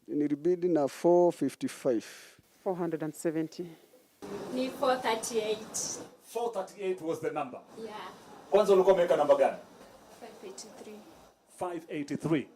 Nilibidi na 455. 470. Ni 438. 438 was the number. Yeah. Kwanza ulikuwa umeweka namba gani? 583. 583.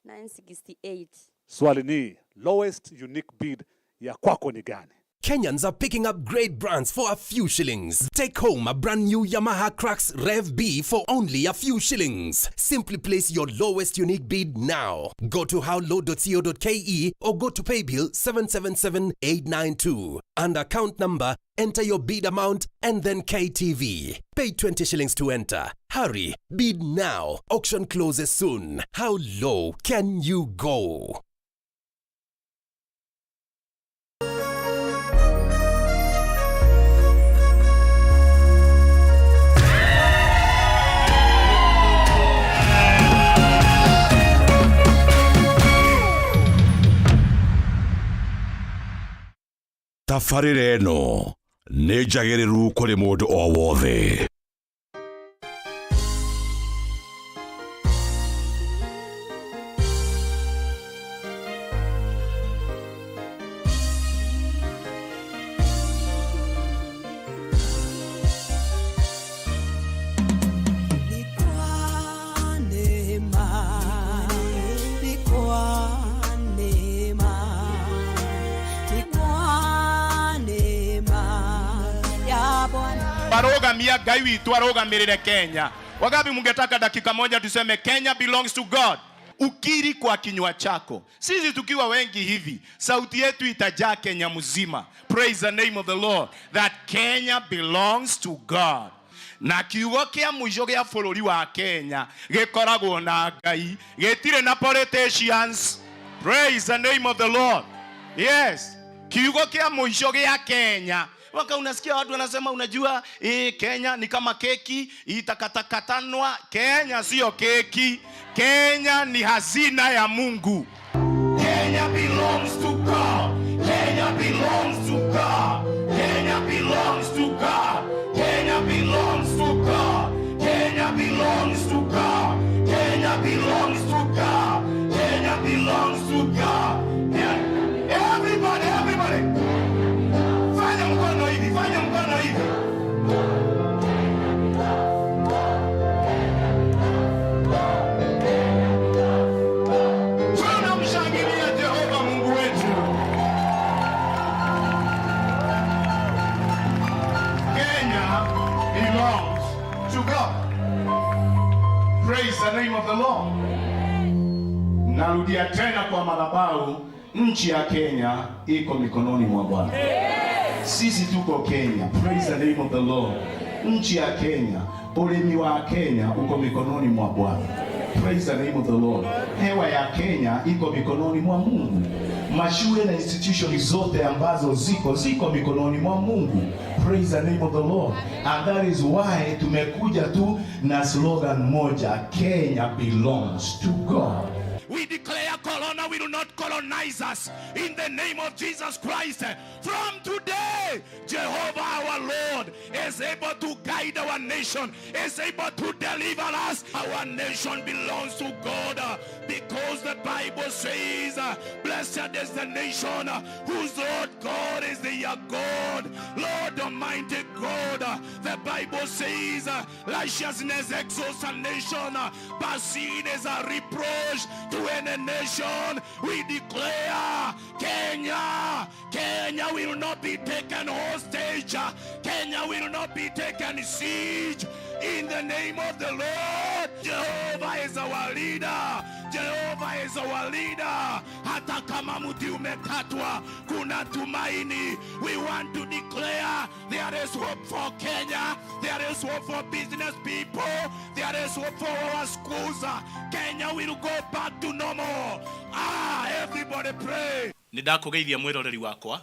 968. Swali ni lowest unique bid ya kwako ni gani? Kenyans are picking up great brands for a few shillings. Take home a brand new Yamaha Crux Rev B for only a few shillings. Simply place your lowest unique bid now. Go to howlow.co.ke or go to paybill 777892. And account number, enter your bid amount and then KTV. Pay 20 shillings to enter. Hurry, bid now. Auction closes soon. How low can you go? Tabarĩra ĩno nĩ njagĩrĩru kũrĩ mũndũ o wothe. Ni kwa neema, ni kwa neema, ni kwa neema ya Bwana. Arogamia Ngai witũ arũgamĩrĩre Kenya. Wangapi mungetaka dakika moja tuseme Kenya belongs to God? Ukiri kwa kinywa chako. Sisi tukiwa wengi hivi, sauti yetu itajaa Kenya mzima. Praise the name of the Lord that Kenya belongs to God. Na kiugo kĩa mũico gĩa bũrũri wa Kenya gĩkoragwo na Ngai, gĩtirĩ na politicians. Praise the name of the Lord. Yes, kiugo kĩa mũico gĩa Kenya. Waka unasikia watu wanasema unajua, Kenya ni kama keki itakatakatanwa. Kenya sio keki. Kenya ni hazina ya Mungu. Kenya belongs to God. Kenya belongs to God. Kenya belongs to God. Kenya belongs to God. Kenya belongs to God. Kenya belongs to God. Kenya belongs to God. Yeah. Everybody, everybody. Fanya mkono hivi, fanya mkono hivi. Tunamshangilia Jehova Mungu wetu. Kenya belongs to God. Praise the name of the Lord. Narudia tena kwa madhabahu, nchi ya Kenya iko mikononi mwa Bwana. Sisi tuko Kenya. Praise the name of the Lord. Nchi ya Kenya, ulimi wa Kenya uko mikononi mwa Bwana. Praise the name of the Lord. Hewa ya Kenya iko mikononi mwa Mungu. Mashule na institution zote ambazo ziko mikononi mwa Mungu. Praise the name of the Lord. And that is why tumekuja tu na slogan moja, Kenya belongs to God. We declare corona will not colonize us in the name of Jesus Christ. From today, Jehovah our Lord is able to guide our nation, is able to deliver us. Our nation belongs to God because the Bible says, Blessed is the nation whose Lord God is their God, Lord Almighty God. The Bible says, Righteousness exalts a nation, but sin is a reproach to any nation. We declare Kenya, Kenya will not be taken hostage. Kenya will not be taken siege. In the name of the Lord, Jehovah is our leader. Jehovah is our leader. Hata kama mti umekatwa, kuna tumaini. We want to declare there is hope for Kenya. There is hope for business people. There is hope for our schools. Kenya will go back to normal. Ah, everybody pray. Nĩ ndakũgeithia mwĩroreri wakwa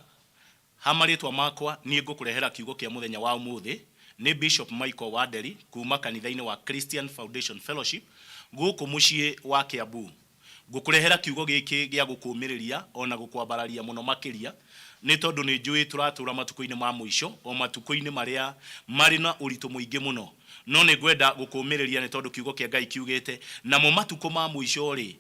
ha marĩtwa makwa niĩ ngũkũrehera kiugo kĩa mũthenya wa ũmũthĩ nĩ Bishop Michael Wanderi kuma kanitha-inĩ wa Christian Foundation Fellowship gũkũ mũciĩ wa Kiambu. Ngũkũrehera kiugo gĩkĩ gĩa gũkũmĩrĩria ona gũkwambararia mũno makĩria nĩ tondũ nĩ njũĩ tũratũra matukũ-inĩ ma mũico o matukũ-inĩ marĩa marĩ na ũritũ mũingĩ mũno no nĩ ngwenda gũkũmĩrĩria nĩ tondũ kiugo kĩa Ngai kiugĩte namo matukũ ma mũico rĩ,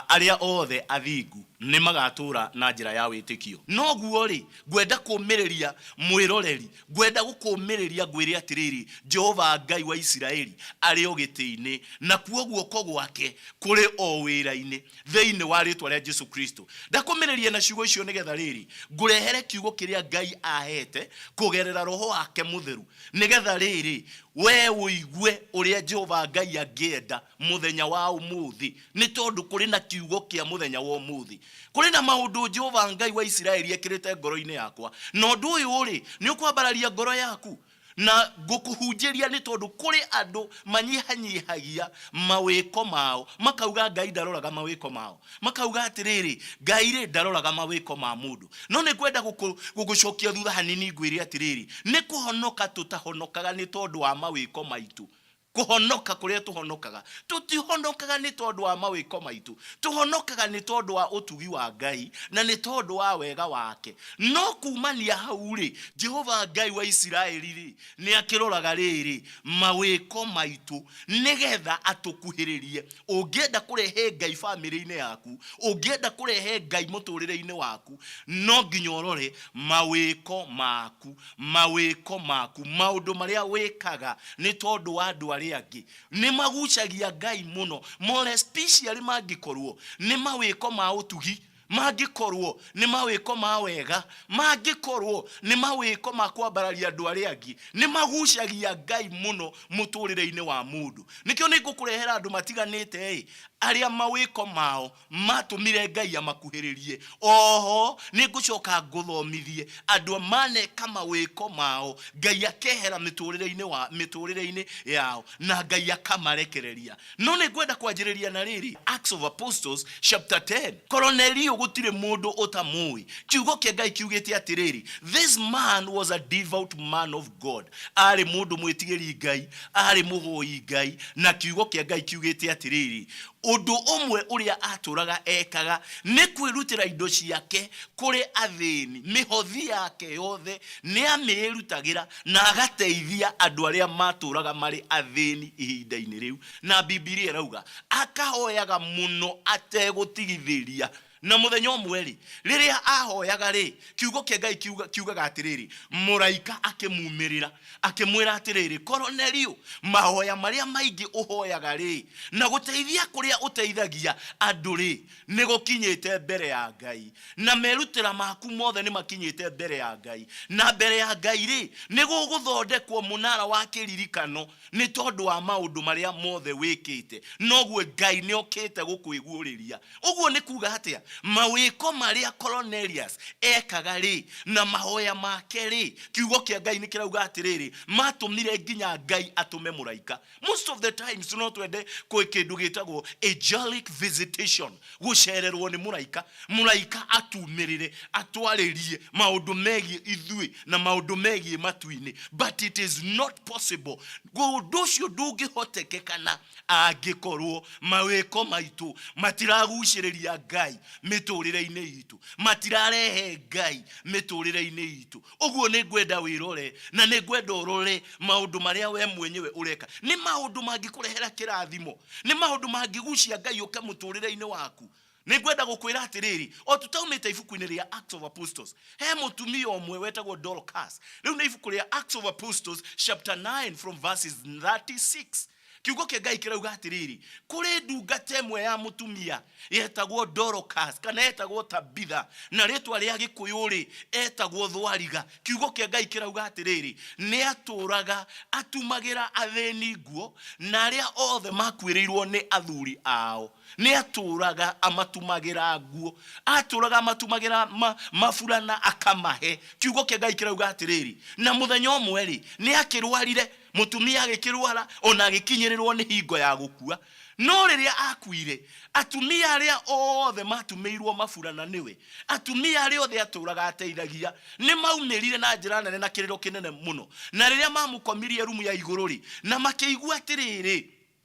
arĩa othe athingu Nĩ magatũra na njĩra ya wĩtĩkio. Noguo rĩ, ngwenda kũmĩrĩria mwĩroreri, ngwenda gũkũmĩrĩria ngwĩre atĩrĩrĩ, Jehova Ngai wa Isiraeli arĩ o gĩtĩ-inĩ, nakuo guoko gwake kũrĩ o wĩra-inĩ thĩinĩ wa rĩtwa rĩa Jesu Kristo. Ndakũmĩrĩria na ciugo icio nĩgetha rĩrĩ, ngũrehere kiugo kĩrĩa Ngai ahete kũgerera Roho wake Mũtheru, nĩgetha rĩrĩ, we ũigue ũrĩa Jehova Ngai angĩenda mũthenya wa ũmũthĩ, nĩ tondũ kũrĩ na kiugo kĩa mũthenya wa ũmũthĩ. Kũrĩ na maũndũ Jehova Ngai wa Isiraeli ekĩrĩte ngoro-inĩ yakwa, na ũndũ ũyũ-rĩ, nĩ ũkwambararia ngoro yaku na ngũkũhunjĩria, nĩ tondũ kũrĩ andũ manyihanyihagia mawĩko mao, makauga Ngai ndaroraga mawĩko mao, makauga atĩrĩrĩ, Ngai rĩ ndaroraga mawĩko ma mũndũ. No nĩ ngwenda gũgũcokia thutha hanini ngwĩre atĩrĩrĩ, nĩ kũhonoka tũtahonokaga nĩ tondũ wa mawĩko maitũ. Kũhonoka kũrĩa tũhonokaga, tũtihonokaga nĩ tondũ wa mawĩko maitũ, tũhonokaga nĩ tondũ wa ũtugi wa Ngai na nĩ tondũ wa wega wake. No kumania hau rĩ, Jehova Ngai wa Isiraeli rĩ, nĩ akĩroraga rĩrĩ mawĩko maitũ nĩgetha atũkuhĩrĩrie. Ũngĩenda kũrehe Ngai bamĩrĩ-inĩ yaku, ũngĩenda kũrehe Ngai mũtũrĩre-inĩ waku, no nginya ũrore mawĩko maku, mawĩko maku, maũndũ marĩa wĩkaga nĩ tondũ wa andũ arĩa angĩ nĩ magucagia Ngai mũno, more especially mangĩkorwo nĩ mawĩko ma ũtugi, mangĩkorwo nĩ mawĩko ma wega, mangĩkorwo nĩ mawĩko ma kwambararia andũ arĩa angĩ, nĩ magucagia Ngai mũno mũtũrĩre-inĩ wa mũndũ. Nĩkĩo nĩ ngũkũrehera andũ matiganĩte ĩ, arĩa mawĩko mao matũmire Ngai amakuhĩrĩrie. Oho nĩ ngũcoka ngũthomithie andũ maneka mawĩko mao Ngai akehera mĩtũrĩre-inĩ wa mĩtũrĩre-inĩ yao na Ngai akamarekereria. No nĩ ngwenda kwanjĩrĩria na rĩrĩ, Acts of Apostles chapter 10. Koronelio gũtirĩ mũndũ ũtamũĩ. Kiugo kĩa Ngai kiugĩte atĩrĩrĩ, this man was a devout man of God. Arĩ mũndũ mwĩtigĩri Ngai, arĩ mũhoi Ngai, na kiugo kĩa Ngai kiugĩte atĩrĩrĩ, ũndũ ũmwe ũrĩa atũraga ekaga nĩ kwĩrutĩra indo ciake kũrĩ athĩni, mĩhothi yake yothe nĩ amĩĩrutagĩra na agateithia andũ arĩa matũraga marĩ athĩni ihinda-inĩ rĩu. Na Bibilia ĩrauga akahoyaga mũno ategũtigithĩria. Na mũthenya ũmwe rĩ, rĩrĩa ahoyaga rĩ, kiugo kĩa Ngai kiugaga atĩrĩrĩ, mũraika akĩmumĩrĩra akĩmwĩra atĩrĩrĩ, Koronelio, mahoya marĩa maingĩ ũhoyaga rĩ, na gũteithia kũrĩa ũteithagia andũ rĩ, nĩ gũkinyĩte mbere ya Ngai, na merutĩra maku mothe nĩ makinyĩte mbere ya Ngai, na mbere ya Ngai rĩ, nĩ gũgũthondekwo mũnara wa kĩririkano nĩ tondũ wa maũndũ marĩa mothe wĩkĩte, noguo Ngai nĩ okĩte gũkwĩguũrĩria. Ũguo nĩ kuga atĩa? Mawĩko marĩa Cornelius ekaga rĩ, na mahoya make rĩ, kiugo kĩa Ngai nĩ kĩrauga atĩrĩrĩ, matũmire nginya Ngai atũme mũraika. Most of the times no twende kwĩ kĩndũ gĩtagwo angelic visitation, gũcererwo nĩ mũraika, mũraika atumĩrĩre, atwarĩrie maũndũ megiĩ ithuĩ na maũndũ megiĩ matu-inĩ, but it is not possible. Ũndũ ũcio ndũngĩhotekekana angĩkorwo mawĩko maitũ matiragucĩrĩria Ngai mĩtũrĩre-inĩ itũ, matirarehe Ngai mĩtũrĩre-inĩ itũ. Ũguo nĩ ngwenda wĩrore na nĩ ngwenda ũrore maũndũ marĩa we mwenyewe ũreka. Nĩ maũndũ mangĩkũrehera kĩrathimo, nĩ maũndũ mangĩgucia Ngai ũke mũtũrĩre-inĩ waku. Nĩ ngwenda gũkwĩra atĩrĩrĩ, o tutaumĩte ibuku-inĩ rĩa Acts of Apostles, he mũtumia ũmwe wetagwo Dorcas. Rĩu nĩ ibuku rĩa Acts of Apostles chapter 9 from verses 36. Kiugo kĩa Ngai kĩrauga atĩrĩrĩ, kũrĩ ndungata ĩmwe ya mũtumia yetagwo Dorcas kana yetagwo Tabitha, na rĩtwa rĩa Gĩkũyũ rĩ etagwo Thwariga. Kiugo kĩa Ngai kĩrauga atĩrĩrĩ, nĩ atũraga atumagĩra athĩni nguo na arĩa othe makuĩrĩirwo nĩ athuri ao, nĩ atũraga amatumagĩra nguo, atũraga amatumagĩra maburana akamahe. Kiugo kĩa Ngai kĩrauga atĩrĩrĩ, na mũthenya ũmwe rĩ, nĩ akĩrwarire, mũtumia agĩkĩrwara ona agĩkinyĩrĩrwo nĩ hingo ya gũkua. No rĩrĩa akuire, atumia arĩa othe matumĩirwo maburana nĩwe, atumia arĩa othe atũraga ateithagia, nĩ maumĩrire na njĩra nene na kĩrĩro kĩnene mũno. Na rĩrĩa mamũkomirie rumu ya igũrũ rĩ, na makĩigua atĩrĩrĩ,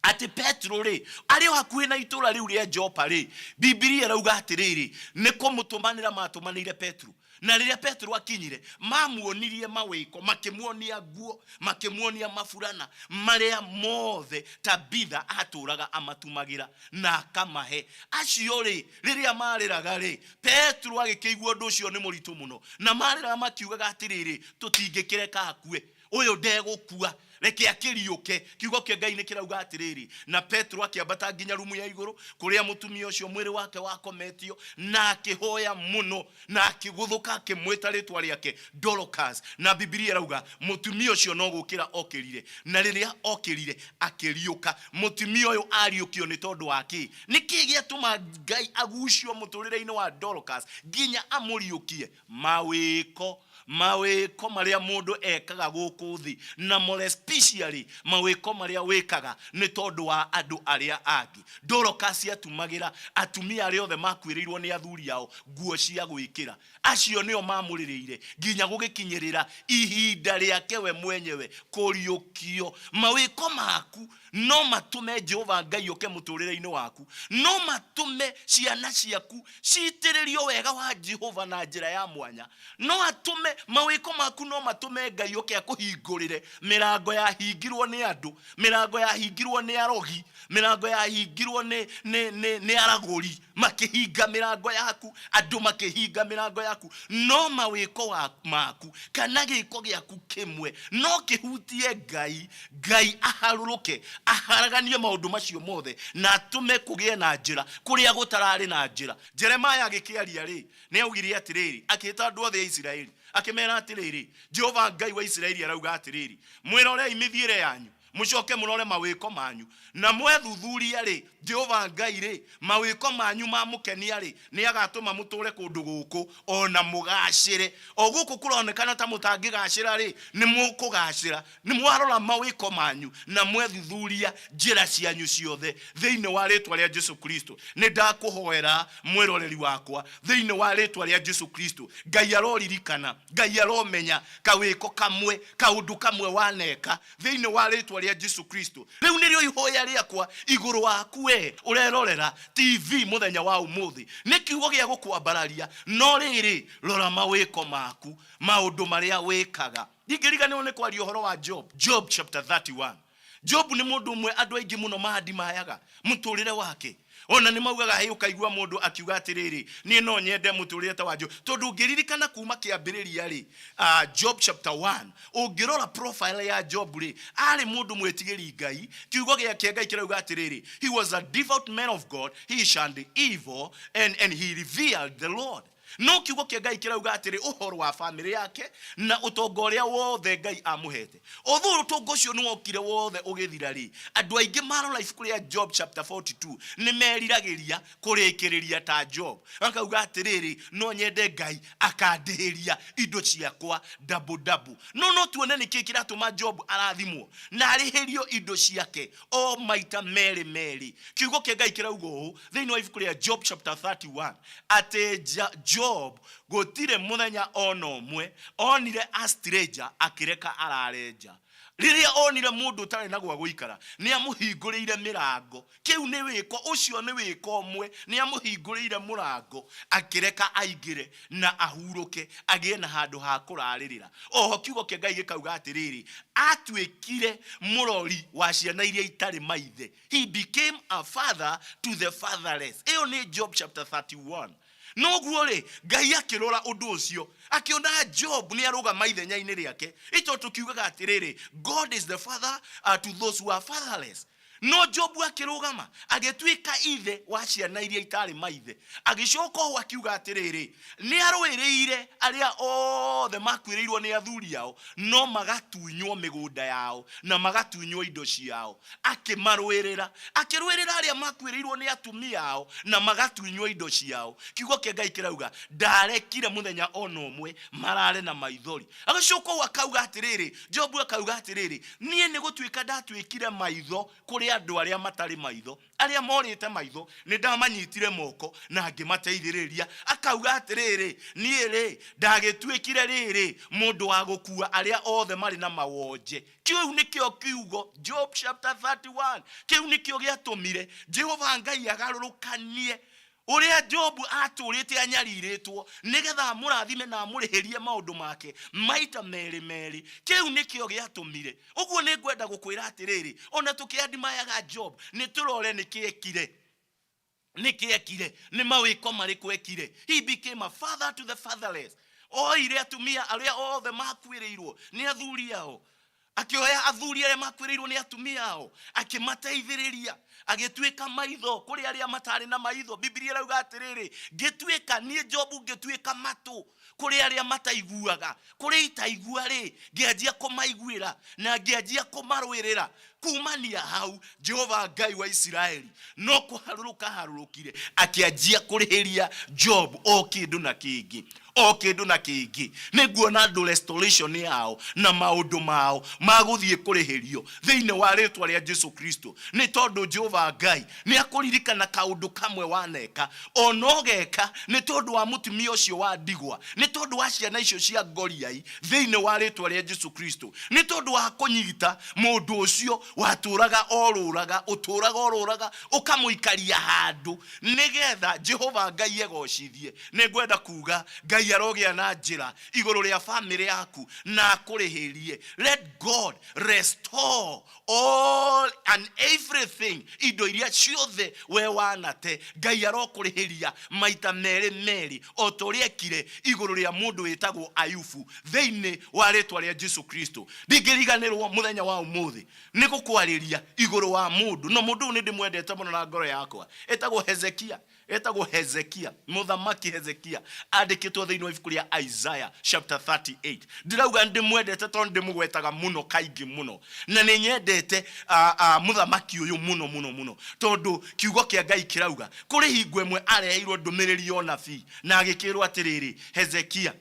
Atĩ Petero rĩ, arĩ o hakuhĩ na itũũra rĩu rĩa Jopa rĩ, Bibilia ĩrauga atĩrĩrĩ, nĩ kũmũtũmanĩra matũmanĩire Petero. Na rĩrĩa Petero akinyire, mamuonirie mawĩko, makĩmuonia nguo, makĩmuonia maburana marĩa mothe Tabitha atũraga amatumagĩra na akamahe. Acio rĩ, rĩrĩa marĩraga rĩ, Petero agĩkĩigua ũndũ ũcio nĩ mũritũ mũno, na marĩraga makiugaga atĩrĩrĩ, tũtingĩkĩreka akue. Ũyũ ndegũkua, reke akĩriũke. Kiugo kĩa Ngai nĩ kĩrauga atĩrĩrĩ, na Petero akĩambata nginya rumu ya igũrũ, kũrĩa mũtumia ũcio mwĩrĩ wake wakometio, na akĩhoya mũno, na akĩgũthũka akĩmwĩta rĩtwa rĩake Dorcas. Na Bibilia ĩrauga mũtumia ũcio no gũkĩra okĩrire, na rĩrĩa okĩrire akĩriũka. Mũtumia ũyũ ariũkio nĩ tondũ wa kĩ? Nĩ kĩ gĩatũma Ngai agucio mũtũrĩre-inĩ wa Dorcas nginya amũriũkie? Mawĩko. Mawĩko marĩa mũndũ ekaga gũkũ thĩ, na more especially mawĩko marĩa wĩkaga nĩ tondũ wa andũ arĩa angĩ. Dorcas atumagĩra atumia arĩa othe makuĩrĩirwo nĩ athuri ao nguo cia gwĩkĩra. Acio nĩo mamũrĩrĩire nginya gũgĩkinyĩrĩra ihinda rĩake we mwenyewe kũriũkio. Mawĩko maku no matũme Jehova Ngai oke mũtũrĩre-inĩ waku, no matũme ciana ciaku citĩrĩrio wega wa Jehova na njĩra ya mwanya, no atũme mawĩko maku, no matũme Ngai oke akũhingũrĩre mĩrango yahingirwo nĩ andũ, mĩrango yahingirwo nĩ arogi, mĩrango yahingirwo nĩ, nĩ, nĩ, nĩ aragũri makĩhinga mĩrango yaku, andũ makĩhinga mĩrango yaku. No mawĩko wa, maku kana gĩko gĩaku kĩmwe no kĩhutie Ngai, Ngai aharũrũke aharaganie maũndũ macio mothe na atũme kũgĩe na njĩra kũrĩa gũtararĩ na njĩra. Jeremiah agĩkĩaria rĩ, nĩ augire atĩrĩrĩ, akĩĩta andũ othe a Isiraeli akĩmera atĩrĩrĩ, Jehova Ngai wa Isiraeli arauga atĩrĩrĩ, mwĩrorei mĩthiĩre yanyu, mũcoke mũrore mawĩko manyu, na mwethuthuria-rĩ, Jehova Ngai-rĩ, mawĩko manyu mamũkenia-rĩ, nĩagatũma mũtũre kũndũ gũkũ, o na mũgacĩre. O gũkũ kũronekana ta mũtangĩgacĩra-rĩ, nĩmũkũgacĩra, nĩ mwarora mawĩko manyu na mwethuthuria njĩra cianyu ciothe. Thĩinĩ wa rĩtwa rĩa Jesu Kristo, nĩndakũhoera mwĩroreri wakwa, thĩinĩ wa rĩtwa rĩa Jesu Kristo, Ngai aroririkana, Ngai aromenya kawĩko kamwe, kaũndũ kamwe waneka, thĩinĩ wa rĩtwa rĩa Jesu Kristo. Rĩu nĩrĩo ihoya rĩakwa igũrũ waku we ũrerorera TV mũthenya wa ũmũthĩ. Nĩ kiugo gĩa gũkwambararia, no rĩrĩ, rora mawĩko maku, maũndũ marĩa wĩkaga. Ndingĩriganĩrwo nĩ kwaria ũhoro wa Job, Job chapter 31. Job nĩ mũndũ ũmwe andũ aingĩ mũno maandimayaga mũtũrĩre wake. Ona nĩ maugaga, hĩ, ũkaigua mũndũ akiuga atĩrĩrĩ, niĩ no nyende mũtũrĩre ta wa Job. Tondũ ũngĩririkana kuma kĩambĩrĩria rĩ, Job chapter 1, ũngĩrora profile ya Job rĩ, arĩ mũndũ mwĩtigĩri Ngai. Kiugo gĩa Ngai kĩrauga atĩrĩrĩ, he was a devout man of God, he shunned evil and, and he revered the Lord. No kiugo kĩa Ngai kĩrauga atĩrĩ ũhoro wa famĩlĩ yake na ũtonga ũrĩa wothe Ngai amũhete. Although ũtonga ũcio nĩ wokire wothe ũgĩthira rĩ, andũ aingĩ marora ibuku rĩa Job chapter 42 nĩ meriragĩria kũrĩkĩrĩria ta Job. Makauga atĩrĩrĩ, no nyende Ngai akandĩhĩria indo ciakwa double double. No no tuone nĩkĩ kĩratũma Job arathimwo na arĩhĩrio indo ciake o maita merĩ merĩ. Kiugo kĩa Ngai kĩrauga ũũ thĩinĩ wa ibuku rĩa Job chapter 31 atĩ Job gũtirĩ mũthenya ona ũmwe onire a stranger akĩreka arare nja. Rĩrĩa onire mũndũ ũtarĩ na gwa gũikara, nĩ amũhingũrĩire mĩrango. Kĩu nĩ wĩko, ũcio nĩ wĩko ũmwe, nĩ amũhingũrĩire mũrango akĩreka aingĩre na ahurũke, agĩe na handũ ha kũrarĩrĩra. Oho kiugo kĩa Ngai gĩkauga atĩrĩrĩ, atuĩkire mũrori wa ciana iria itarĩ maithe. He became a father to the fatherless. Ĩyo nĩ Job chapter 31. Noguo rĩ, Ngai akĩrora ũndũ ũcio, akĩona Job nĩ arũgama ithenya-inĩ rĩake. Ĩto tũkiugaga atĩrĩrĩ, God is the father to those who are fatherless. No Jobu akĩrũgama, agĩtuĩka ithe wa ciana iria itarĩ maithe. Agĩcoka ũũ akiuga atĩrĩrĩ, nĩ arũĩrĩire arĩa othe makuĩrĩirwo nĩ athuri ao, no magatunywo mĩgũnda yao na magatunywo indo ciao. Akĩmarũĩrĩra. Akĩrũĩrĩra arĩa makuĩrĩirwo nĩ atumia ao na magatunywo indo ciao. Kiugo kĩa Ngai kĩrauga, ndarekire mũthenya ona ũmwe marare na maithori. Agĩcoka ũũ akauga atĩrĩrĩ, Jobu akauga atĩrĩrĩ, niĩ nĩ gũtuĩka ndatuĩkire maitho kũrĩ Kũrĩ andũ arĩa matarĩ maitho, arĩa morĩte maitho, nĩ ndamanyitire moko na ngĩmateithĩrĩria. Akauga atĩrĩrĩ, niĩ rĩ, ndagĩtuĩkire rĩrĩ mũndũ wa gũkua arĩa othe marĩ na mawonje. Kĩu nĩkĩo kiugo, Job chapter 31, kĩu nĩkĩo gĩatũmire Jehova Ngai agarũrũkanie ũrĩa Jobu atũrĩte anyarirĩtwo, nĩgetha amũrathime na amũrĩhĩrie maũndũ make maita merĩ merĩ. Kĩu nĩkĩo gĩatũmire. Ũguo nĩ ngwenda gũkwĩra atĩrĩrĩ, ona tũkĩandimayaga Job, nĩ tũrore nĩkĩ ekire, nĩkĩ ekire, nĩ mawĩko marĩkũ ekire. He became a father to the fatherless. Oire atumia arĩa othe makuĩrĩirwo nĩ athuri ao, akĩoya athuri arĩa makuĩrĩirwo nĩ atumia ao, akĩmateithĩrĩria, agĩtuĩka maitho kũrĩ arĩa matarĩ na maitho. Bibilia ĩrauga atĩrĩrĩ, ngĩtuĩka niĩ Jobu ngĩtuĩka matũ kũrĩ arĩa mataiguaga, kũrĩ itaigua rĩ, ngĩanjia kũmaiguĩra na ngĩanjia kũmarũĩrĩra. Kumania hau Jehova Ngai wa Isiraeli no kũharũrũka harũrũkire, akĩanjia kũrĩhĩria Job o kĩndũ na kĩngĩ, o kĩndũ na kĩngĩ. Nĩ nguona andũ restoration yao na maũndũ mao magũthiĩ kũrĩhĩrio thĩinĩ wa rĩtwa rĩa Jesu Kristo, nĩ tondũ Jehova Ngai nĩ akũririkana kaũndũ kamwe waneka, ona ũgeka nĩ tondũ wa mũtumia ũcio wa ndigwa, nĩ tondũ wa ciana icio cia ngoriai, thĩinĩ wa rĩtwa rĩa Jesu Kristo, nĩ tondũ wa kũnyita mũndũ ũcio watũraga orũraga, ũtũraga orũraga, ũkamũikaria handũ nĩgetha Jehova Ngai egocithie. Nĩ ngwenda kuga Ngai arogĩa na njĩra igũrũ rĩa famĩlĩ yaku na akũrĩhĩrie. Let God restore all and everything, indo iria ciothe we wanate, Ngai arokũrĩhĩria maita merĩ merĩ, o ta ũrĩa ekire igũrũ rĩa mũndũ wĩtagwo Ayubu, thĩinĩ wa rĩtwa rĩa Jesu Kristo. Ndingĩriganĩrwo mũthenya wa ũmũthĩ nĩ gũkwarĩria igũrũ wa mũndũ, no mũndũ ũyũ nĩ ndĩmwendete mũno na ngoro yakwa, etagwo Hezekia, etagwo Hezekia, mũthamaki Hezekia, andĩkĩtwo thĩinĩ wa ibuku rĩa Isaiah chapter 38. Ndĩrauga ndĩmwendete tondũ ndĩmũgwetaga mũno kaingĩ mũno, na nĩ nyendete mũthamaki ũyũ mũno mũno mũno, tondũ kiugo kĩa Ngai kĩrauga kũrĩ hingo ĩmwe areheirwo ndũmĩrĩri ya ũnabii na agĩkĩrwo atĩrĩrĩ, Hezekia,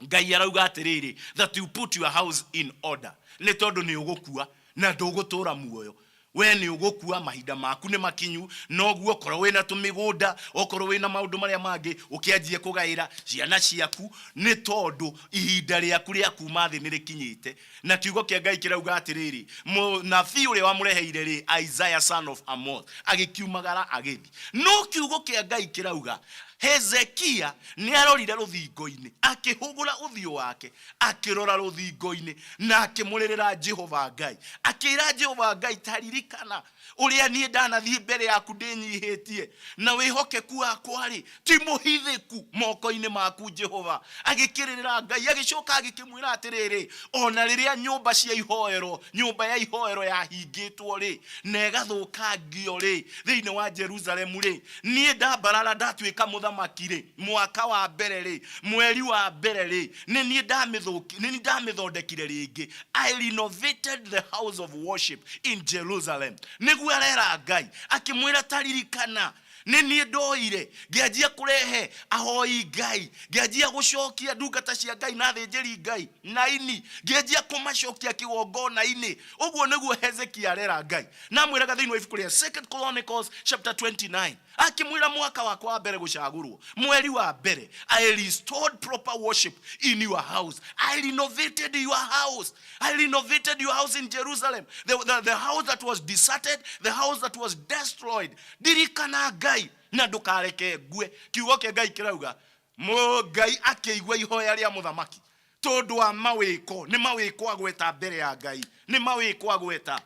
Ngai arauga atĩrĩrĩ, that you put your house in order, nĩ tondũ nĩ ũgũkua na ndũgũtũra muoyo. We nĩ ũgũkua, mahinda maku nĩ makinyu. Noguo okorwo wĩna tũmĩgũnda, okorwo wĩna maũndũ marĩa mangĩ, ũkĩanjie kũgaĩra ciana ciaku, nĩ tondũ ihinda rĩaku rĩa kuma thĩ nĩ rĩkinyĩte. Na kiugo kĩa Ngai kĩrauga atĩrĩrĩ, mũnabii ũrĩa wamũreheire rĩ, Isaiah son of Amoz, agĩkiumagara agĩthiĩ. No kiugo kĩa Ngai kĩrauga Hezekia nĩ arorire rũthingo-inĩ, akĩhũgũra ũthiũ wake, akĩrora rũthingo-inĩ, na akĩmũrĩrĩra Jehova Ngai. Akĩra Jehova Ngai, ta ririkana ũrĩa niĩ ndanathiĩ mbere yaku ndĩnyihĩtie, na wĩhokeku wakwa-rĩ, ti mũhithĩku moko-inĩ maku Jehova. Agĩkĩrĩrĩra Ngai, agĩcoka agĩkĩmwĩra atĩrĩrĩ, ona rĩrĩa nyũmba cia ihoero, nyũmba ya ihoero yahingĩtwo-rĩ, na ĩgathũkangio-rĩ, thĩinĩ wa Jerusalemu-rĩ, niĩ ndambarara ndatuĩka mũthamaki-rĩ, mwaka wa mbere-rĩ, mweri wa mbere-rĩ, nĩ niĩ ndamĩthũki, nĩ niĩ ndamĩthondekire rĩngĩ. I renovated the house of worship in Jerusalem. Nĩguo arera Ngai, akĩmwĩra ta ririkana, nĩ niĩ ndoire ngĩanjia kũrehe ahoi Ngai, ngĩanjia gũcokia ndungata cia Ngai na athĩnjĩri Ngai na aini, ngĩanjia kũmacokia kĩgongona-inĩ. Ũguo nĩguo Hezekia arera Ngai. Na amwĩraga thĩinĩ wa ibuku rĩa Second Chronicles chapter 29, akĩmwĩra mwaka wakwa wa mbere gũcagũrwo, mweri wa mbere, I restored proper worship in your house. I renovated your house. I renovated your house in Jerusalem. The house that was deserted, the house that was destroyed. Ndirikana Ngai na ndũkareke ngue. Kiugo kĩa Ngai kĩrauga, Ngai akĩigua ihoya rĩa mũthamaki tondũ wa mawĩko, nĩ mawĩko agweta mbere ya Ngai, nĩ mawĩko agweta,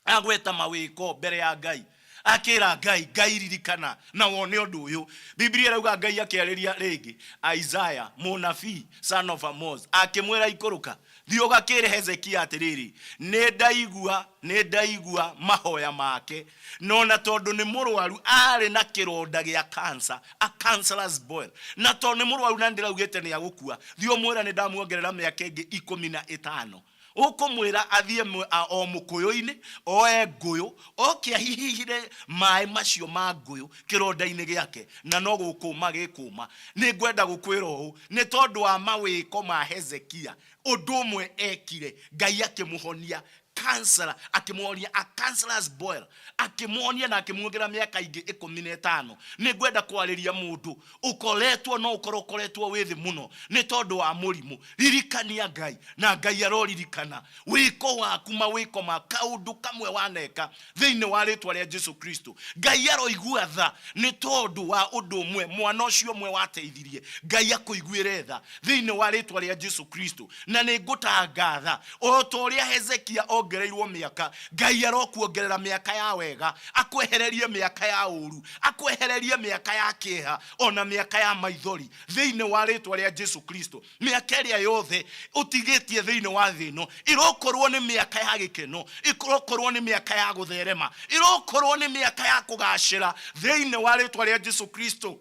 agweta mawĩko mbere ya Ngai, akĩra Ngai, Ngai ririkana na wone ũndũ ũyũ. Biblia ĩrauga Ngai akĩarĩria rĩngĩ Isaiah mũnabii son of Amoz, akĩmwĩra ikũrũka thiĩ ũgakĩre Hezekia atĩrĩrĩ, nĩ ndaigua, nĩ ndaigua mahoya make, no na tondũ nĩ mũrwaru, arĩ na kĩronda gĩa cancer, a cancerous boil, na tondũ nĩ mũrwaru na ndĩraugĩte nĩ agũkua, thiĩ ũmwĩre nĩ ndamuongerera mĩaka ĩngĩ 15. Ũkũmwĩra athiĩ o mũkũyũ-inĩ, oe ngũyũ, oke ahihihire maĩ macio ma ngũyũ kĩronda-inĩ gĩake, na no gũkũma gĩkũma. Nĩ ngwenda gũkwĩra ũũ, nĩ tondũ wa mawĩko ma Hezekia, ũndũ ũmwe ekire, Ngai akĩmũhonia counselor, akĩmuonia a counselor's boil, akĩmuonia na akĩmuongerera mĩaka ingĩ 15. Nĩ ngwenda kwarĩria mũndũ ũkoretwo, no ũkorwo ũkoretwo wĩ thĩ mũno nĩ tondũ wa mũrimũ. Ririkania Ngai, na Ngai aroririkana wĩko waku, mawĩko ma kaũndũ kamwe waneka thĩinĩ wa rĩtwa rĩa Jesu Kristo. Ngai aroigua tha nĩ tondũ wa ũndũ ũmwe, mwana ũcio ũmwe wateithirie. Ngai akũiguĩre tha thĩinĩ wa rĩtwa rĩa Jesu Kristo. Na nĩ ngũtangatha o ta ũrĩa Hezekia ongereirwo mĩaka, Ngai arokuongerera mĩaka ya wega, akwehererie mĩaka ya ũru, akwehererie mĩaka ya kĩeha ona mĩaka ya maithori thĩinĩ wa rĩtwa rĩa Jesu Kristo. Mĩaka ĩrĩa yothe ũtigĩtie thĩinĩ wa thĩ ĩno ĩrokorwo nĩ mĩaka ya gĩkeno, ĩrokorwo nĩ mĩaka ya gũtherema, ĩrokorwo nĩ mĩaka ya kũgacĩra thĩinĩ wa rĩtwa rĩa Jesu Kristo.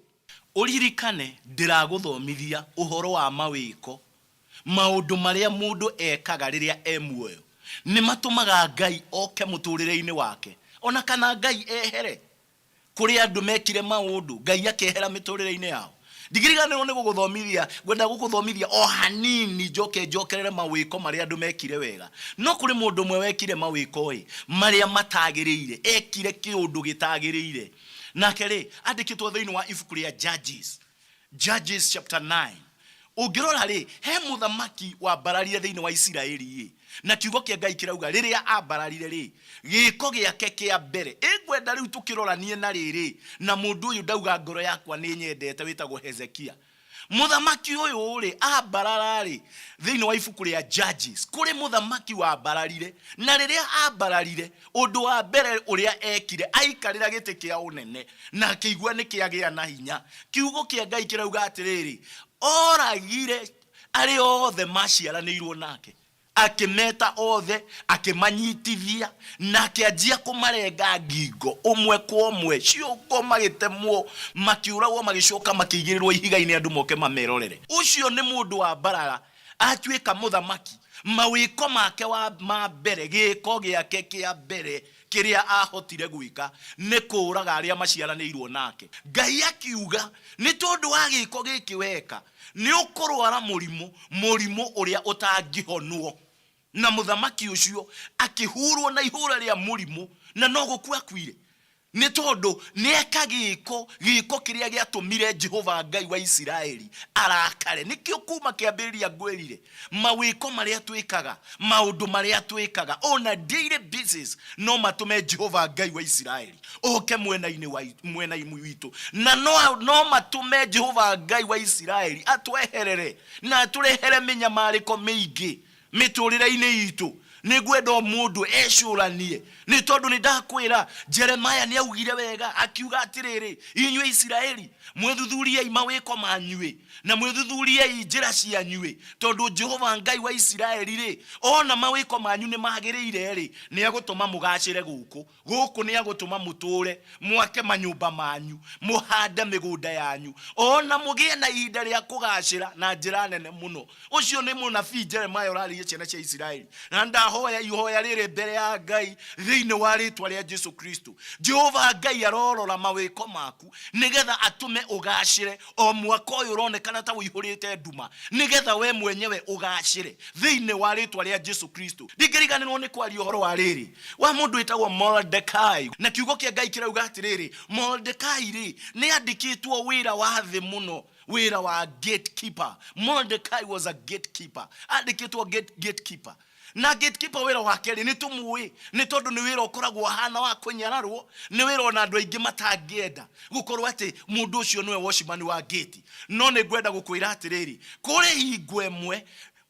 Ũririkane ndĩragũthomithia ũhoro wa mawĩko. Maũndũ marĩa mũndũ ekaga rĩrĩa e muoyo nĩ matũmaga Ngai oke mũtũrĩre-inĩ wake, ona kana Ngai ehere. Kũrĩ andũ mekire maũndũ Ngai akehera mĩtũrĩre-inĩ yao. Ndigiriganĩrwo nĩ gũgũthomithia, ngwenda gũgũthomithia o hanini njoke njokerere mawĩko marĩa andũ mekire wega. No kũrĩ mũndũ ũmwe wekire mawĩko-ĩ marĩa matagĩrĩire, ekire kĩũndũ gĩtagĩrĩire. Nake rĩ, andĩkĩtwo thĩinĩ wa ibuku rĩa Judges, Judges chapter 9. Ũngĩrora rĩ, he mũthamaki wambararire thĩinĩ wa Isiraeli ĩ, na kiugo kĩa Ngai kĩrauga rĩrĩa ambararire rĩ, gĩko gĩake kĩa mbere. Ĩ ngwenda rĩu tũkĩroranie na rĩrĩ, na mũndũ ũyũ ndauga ngoro yakwa nĩ nyendete wĩtagwo Hezekia. Mũthamaki ũyũ rĩ, ambarara rĩ, thĩinĩ wa ibuku rĩa Judges, kũrĩ mũthamaki wambararire, na rĩrĩa ambararire, ũndũ wa mbere ũrĩa ekire, aikarĩra gĩtĩ kĩa ũnene, na akĩigua nĩ kĩagĩa na hinya. Kiugo kĩa Ngai kĩrauga atĩrĩrĩ, oragire arĩa othe maciaranĩirwo nake, akĩmeta othe, akĩmanyitithia, na akĩanjia kũmarenga ngingo ũmwe kwa ũmwe, ciũngo magĩtemwo, makĩũragwo, magĩcoka makĩigĩrĩrwo ihiga-inĩ andũ moke mamerorere. Ũcio nĩ mũndũ wa mbarara, atuĩka mũthamaki. Mawĩko make wa ma mbere, gĩko gĩake kĩa mbere kĩrĩa ahotire gwĩka nĩ kũũraga arĩa maciaranĩirwo nake. Ngai akiuga nĩ tondũ wa gĩko gĩkĩ weka, nĩ ũkũrwara mũrimũ, mũrimũ ũrĩa ũtangĩhonwo. Na mũthamaki ũcio akĩhurwo na ihũra rĩa mũrimũ, na no gũkua akuire. Nĩ tondũ nĩ eka gĩko, gĩko kĩrĩa gĩatũmire Jehova Ngai wa Isiraeli arakare. Nĩkĩo kuma kĩambĩrĩria ngwĩrire, mawĩko marĩa twĩkaga, maũndũ marĩa twĩkaga on a daily basis no matũme Jehova Ngai wa Isiraeli oke mwena-inĩ wa mwena-inĩ witũ, na no matũme Jehova Ngai wa Isiraeli atweherere na atũrehere mĩnyamarĩko mĩingĩ mĩtũrĩre-inĩ itũ. Nĩ ngwenda o mũndũ ecũranie, nĩ tondũ nĩ ndakwĩra Jeremiah nĩ augire wega, akiuga atĩrĩrĩ, inyuĩ Isiraeli mwĩthuthuriei mawĩko manyuĩ na mwĩthuthuriei njĩra cianyuĩ, tondũ Jehova Ngai wa Isiraeli rĩ, ona mawĩko manyu nĩ magĩrĩire rĩ, nĩ egũtũma mũgacĩre gũkũ. Gũkũ nĩ egũtũma mũtũre, mwake manyũmba manyu, mũhande mĩgũnda yanyu, ona mũgĩe na ihinda rĩa kũgacĩra na njĩra nene mũno. Ũcio nĩ mũnabii Jeremiah ũrarĩria ciana cia Isiraeli. Na ndahoya ihoya rĩrĩ mbere ya Ngai thĩinĩ wa rĩtwa rĩa Jesu Kristo. Jehova Ngai arorora mawĩko maku nĩgetha atũme ũgacĩre o mwaka ũyũ ũronekana ta ũihũrĩte nduma, nĩgetha we mwenyewe ũgacĩre thĩinĩ wa rĩtwa rĩa Jesu Kristo. Ndingĩriganĩrwo nĩ kwaria ũhoro wa rĩrĩ wa mũndũ wĩtagwo Mordekai, na kiugo kĩa Ngai kĩrauga atĩrĩrĩ, Mordekai rĩ nĩ andĩkĩtwo wĩra wa thĩ mũno, wĩra wa gatekeeper. Mordekai was a gatekeeper, andĩkĩtwo gatekeeper. Na gatekeeper wĩra wake rĩ, nĩ tũmũĩ, nĩ tondũ nĩ wĩra ũkoragwo ũhana wa kũnyararwo, nĩ wĩra ona andũ aingĩ matangĩenda gũkorwo atĩ mũndũ ũcio nĩwe watchman wa gate. No nĩ ngwenda gũkwĩra atĩrĩrĩ, kũrĩ hingo ĩmwe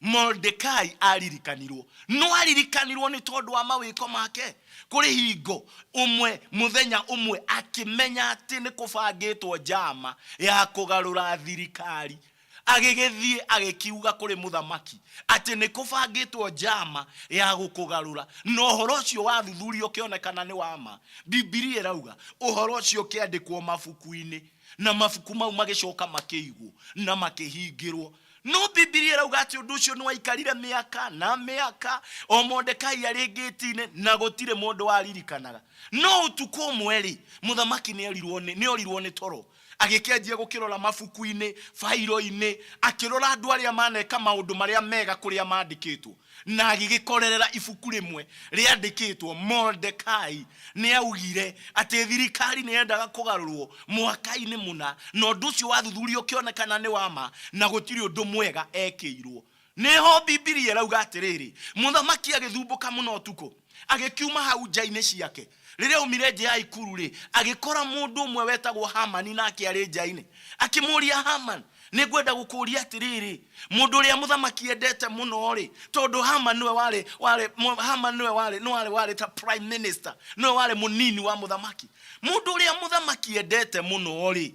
Mordekai aririkanirwo, no aririkanirwo nĩ tondũ wa mawĩko make. Kũrĩ hingo ũmwe, mũthenya ũmwe, akĩmenya atĩ nĩ kũbangĩtwo njama ya kũgarũra thirikari. Agĩgĩthiĩ agĩkiuga kũrĩ mũthamaki atĩ nĩ kũbangĩtwo njama ya gũkũgarũra, na ũhoro ũcio wathuthurio ũkĩonekana nĩ wa ma. Bibilia ĩrauga ũhoro ũcio ũkĩandĩkwo mabuku-inĩ, na mabuku mau magĩcoka makĩigwo na makĩhingĩrwo. No Bibilia ĩrauga atĩ ũndũ ũcio nĩ waikarire mĩaka na mĩaka o Mordekai arĩ ngĩti-inĩ, na gũtirĩ mũndũ waririkanaga. No ũtukũ ũmwe rĩ, mũthamaki nĩ orirwo nĩ toro. Agĩkĩanjia gũkĩrora mabuku-inĩ, bairo-inĩ, akĩrora andũ arĩa maneka maũndũ marĩa mega kũrĩa mandĩkĩtwo, na agĩgĩkorerera ibuku rĩmwe rĩandĩkĩtwo Mordekai nĩ augire atĩ thirikari nĩ yendaga kũgarũrwo mwaka-inĩ mũna, na ũndũ ũcio wathuthurio ũkĩonekana nĩ wa ma na gũtirĩ ũndũ mwega ekĩirwo. Nĩho Bibilia ĩrauga atĩrĩrĩ, mũthamaki agĩthumbũka mũno ũtukũ, agĩkiuma hau nja-inĩ ciake. Rĩrĩa aumire nja ya ikuru-rĩ, agĩkora mũndũ ũmwe wetagwo Hamani nake arĩ nja-inĩ. Akĩmũũria Hamani, nĩ ngwenda gũkũũria atĩrĩrĩ, mũndũ ũrĩa mũthamaki endete mũno-rĩ, tondũ Hamani nĩwe warĩ, warĩ, Hamani nĩwe warĩ, nĩwe warĩ, warĩ ta prime minister, nĩwe warĩ mũnini wa mũthamaki. Mũndũ ũrĩa mũthamaki endete mũno-rĩ,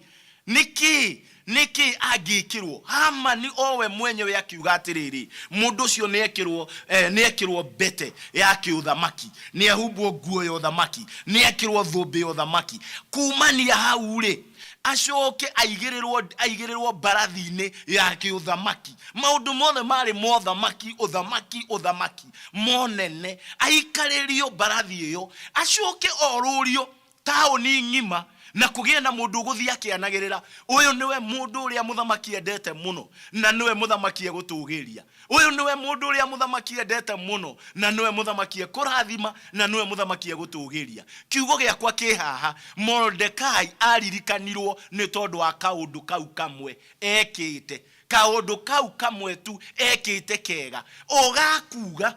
Nĩkĩ? Nĩkĩ angĩkĩrwo? Hamani o we mwenyewe akiuga atĩrĩrĩ, mũndũ ũcio nĩekĩrwo, eh, nĩekĩrwo mbete ya kĩũthamaki, nĩehumbwo nguo ya ũthamaki, nĩekĩrwo thũmbĩ ya ũthamaki. Kumania hau-rĩ, acoke aigĩrĩrwo, aigĩrĩrwo mbarathi-inĩ ya kĩũthamaki. Maũndũ mothe marĩ mothamaki, ũthamaki, ũthamaki, monene. Aikarĩrio mbarathi ĩyo, acoke orũrio taũni ng'ima na kũgĩe na mũndũ ũgũthiĩ akĩanagĩrĩra, ũyũ nĩwe mũndũ ũrĩa mũthamaki endete mũno, na nĩwe mũthamaki egũtũgĩria. Ũyũ nĩwe mũndũ ũrĩa mũthamaki endete mũno, na nĩwe mũthamaki ekũrathima, na nĩwe mũthamaki egũtũgĩria. Kiugo gĩakwa kĩ haha, Morodekai aririkanirwo nĩ tondũ wa kaũndũ kau kamwe ekĩte. Kaũndũ kau kamwe tu ekĩte kega. Ũgakuga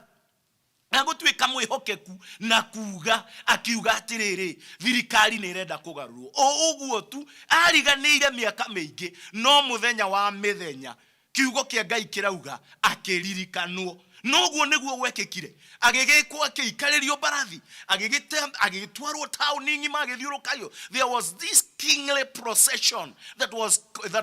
agũtuĩka mwĩhokeku na kuga akiuga atĩrĩrĩ, thirikari nĩ ĩrenda kũgarũrwo. O ũguo tu ariganĩire mĩaka mĩingĩ, no mũthenya wa mĩthenya kiugo kĩa Ngai kĩrauga akĩririkanwo. Noguo nĩguo gwekĩkire, agĩgĩkwo, akĩikarĩrio mbarathi, agĩgĩtwarwo taũni ng'ima, agĩthiũrũkagio. There was this kingly procession that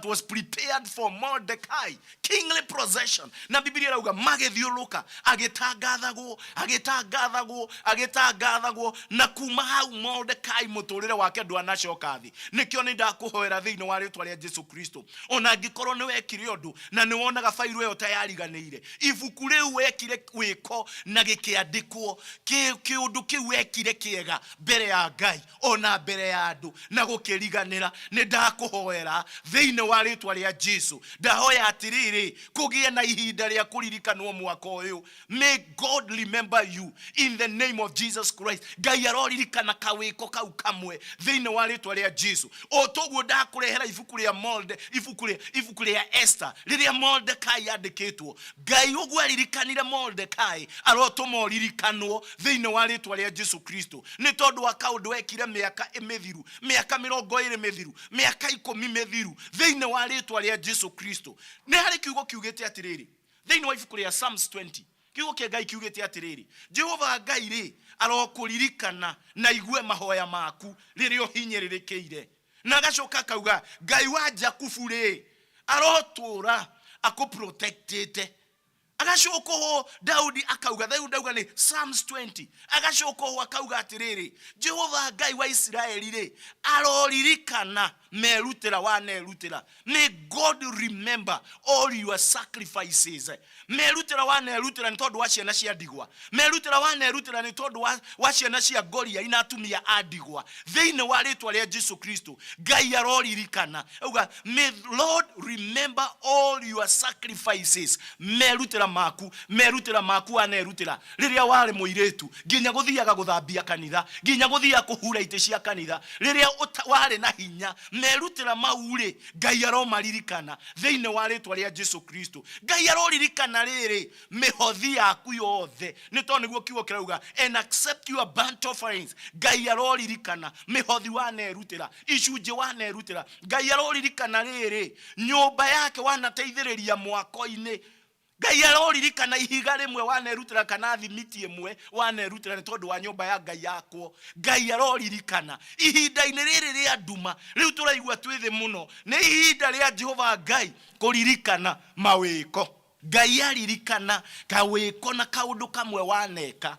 was prepared for Mordecai. Kingly procession. Na Bibilia ĩrauga magĩthiũrũrũka, agĩtangathagwo, agĩtangathagwo, agĩtangathagwo, na kuma hau Mordekai mũtũrĩre wake ndwanacoka thĩ. Nĩkĩo nĩ ndakũhoera thĩinĩ wa rĩtwa rĩa Jesu Kristo, ona angĩkorwo nĩ wekire ũndũ na nĩ wonaga bairũ ĩyo ta yariganĩire, ibuku rĩu wekire wĩko na gĩkĩandĩkwo, kĩũndũ kĩu wekire kĩega mbere ya Ngai ona mbere ya andũ na gũkĩriganĩra, nĩ ndakũhoera thĩinĩ wa rĩtwa rĩa Jesu. Ndahoya atĩrĩrĩ, kũgĩe na ihinda rĩa kũririkanwo mwaka ũyũ. May God remember you in the name of Jesus Christ. Ngai aroririkana kawĩko kau kamwe thĩinĩ wa rĩtwa rĩa Jesu. O toguo ndakũrehera ibuku rĩa Molde, ibuku rĩa, ibuku rĩa Esther rĩrĩa Mordekai andĩkĩtwo. Ngai ũguo aririkanire Mordekai, arotũma ũririkanwo thĩinĩ wa rĩtwa rĩa Jesu Kristo, nĩ tondũ wa kaũndũ ekire mĩaka mĩthiru, mĩaka mĩrongo ĩrĩ mĩthiru, mĩaka ikũmi mĩthiru, thĩinĩ wa rĩtwa rĩa Jesu Kristo. Nĩ harĩ kiugo kiugĩte atĩrĩrĩ thĩinĩ wa ibuku rĩa Psalms 20, kiugo kĩa Ngai kiugĩte atĩrĩrĩ, Jehova Ngai rĩ, arokũririkana na igue mahoya maku rĩrĩa ũhinyĩrĩrĩkĩire. Na agacoka akauga, Ngai wa Jakubu rĩ, arotũra akũprotectĩte. Agacoka ho Daudi akauga, Daudi ndauga nĩ Psalms 20, agacoka ho akauga atĩrĩrĩ, Jehova Ngai wa Isiraeli rĩ, aroririkana merutĩra wanerutĩra. May God remember all your sacrifices. Merutĩra wanerutĩra nĩ tondũ wa ciana cia ndigwa, merutĩra wanerutĩra nĩ tondũ wa ciana cia ngoria ina atumia a ndigwa. Thĩinĩ wa rĩtwa rĩa Jesu Kristo, Ngai aroririkana. Auga, may Lord remember all your sacrifices. Merutĩra maku, merutĩra maku wanerutĩra rĩrĩa warĩ mũirĩtu, nginya gũthiaga gũthambia kanitha, nginya gũthiaga kũhura itĩ cia kanitha rĩrĩa warĩ na hinya. Merutĩra mau rĩ, Ngai aromaririkana thĩinĩ wa rĩtwa rĩa Jesu Kristo. Ngai aroririkana rĩrĩ mĩhothi yaku yothe, nĩ tondũ nĩguo kiugo kĩrauga, and accept your burnt offerings. Ngai aroririkana mĩhothi wanerutĩra, icunjĩ wanerutĩra. Ngai aroririkana rĩrĩ nyũmba yake wanateithĩrĩria mwako-inĩ. Ngai aroririkana ihiga rĩmwe wanerutĩra kana thimiti ĩmwe wanerutĩra nĩ tondũ wa nyũmba ya Ngai yakwo. Ngai aroririkana ihinda-inĩ rĩrĩ rĩa nduma, rĩu tũraigua twĩ thĩ mũno, nĩ ihinda rĩa Jehova Ngai kũririkana mawĩko. Ngai aririkana kawĩko na kaũndũ kamwe waneka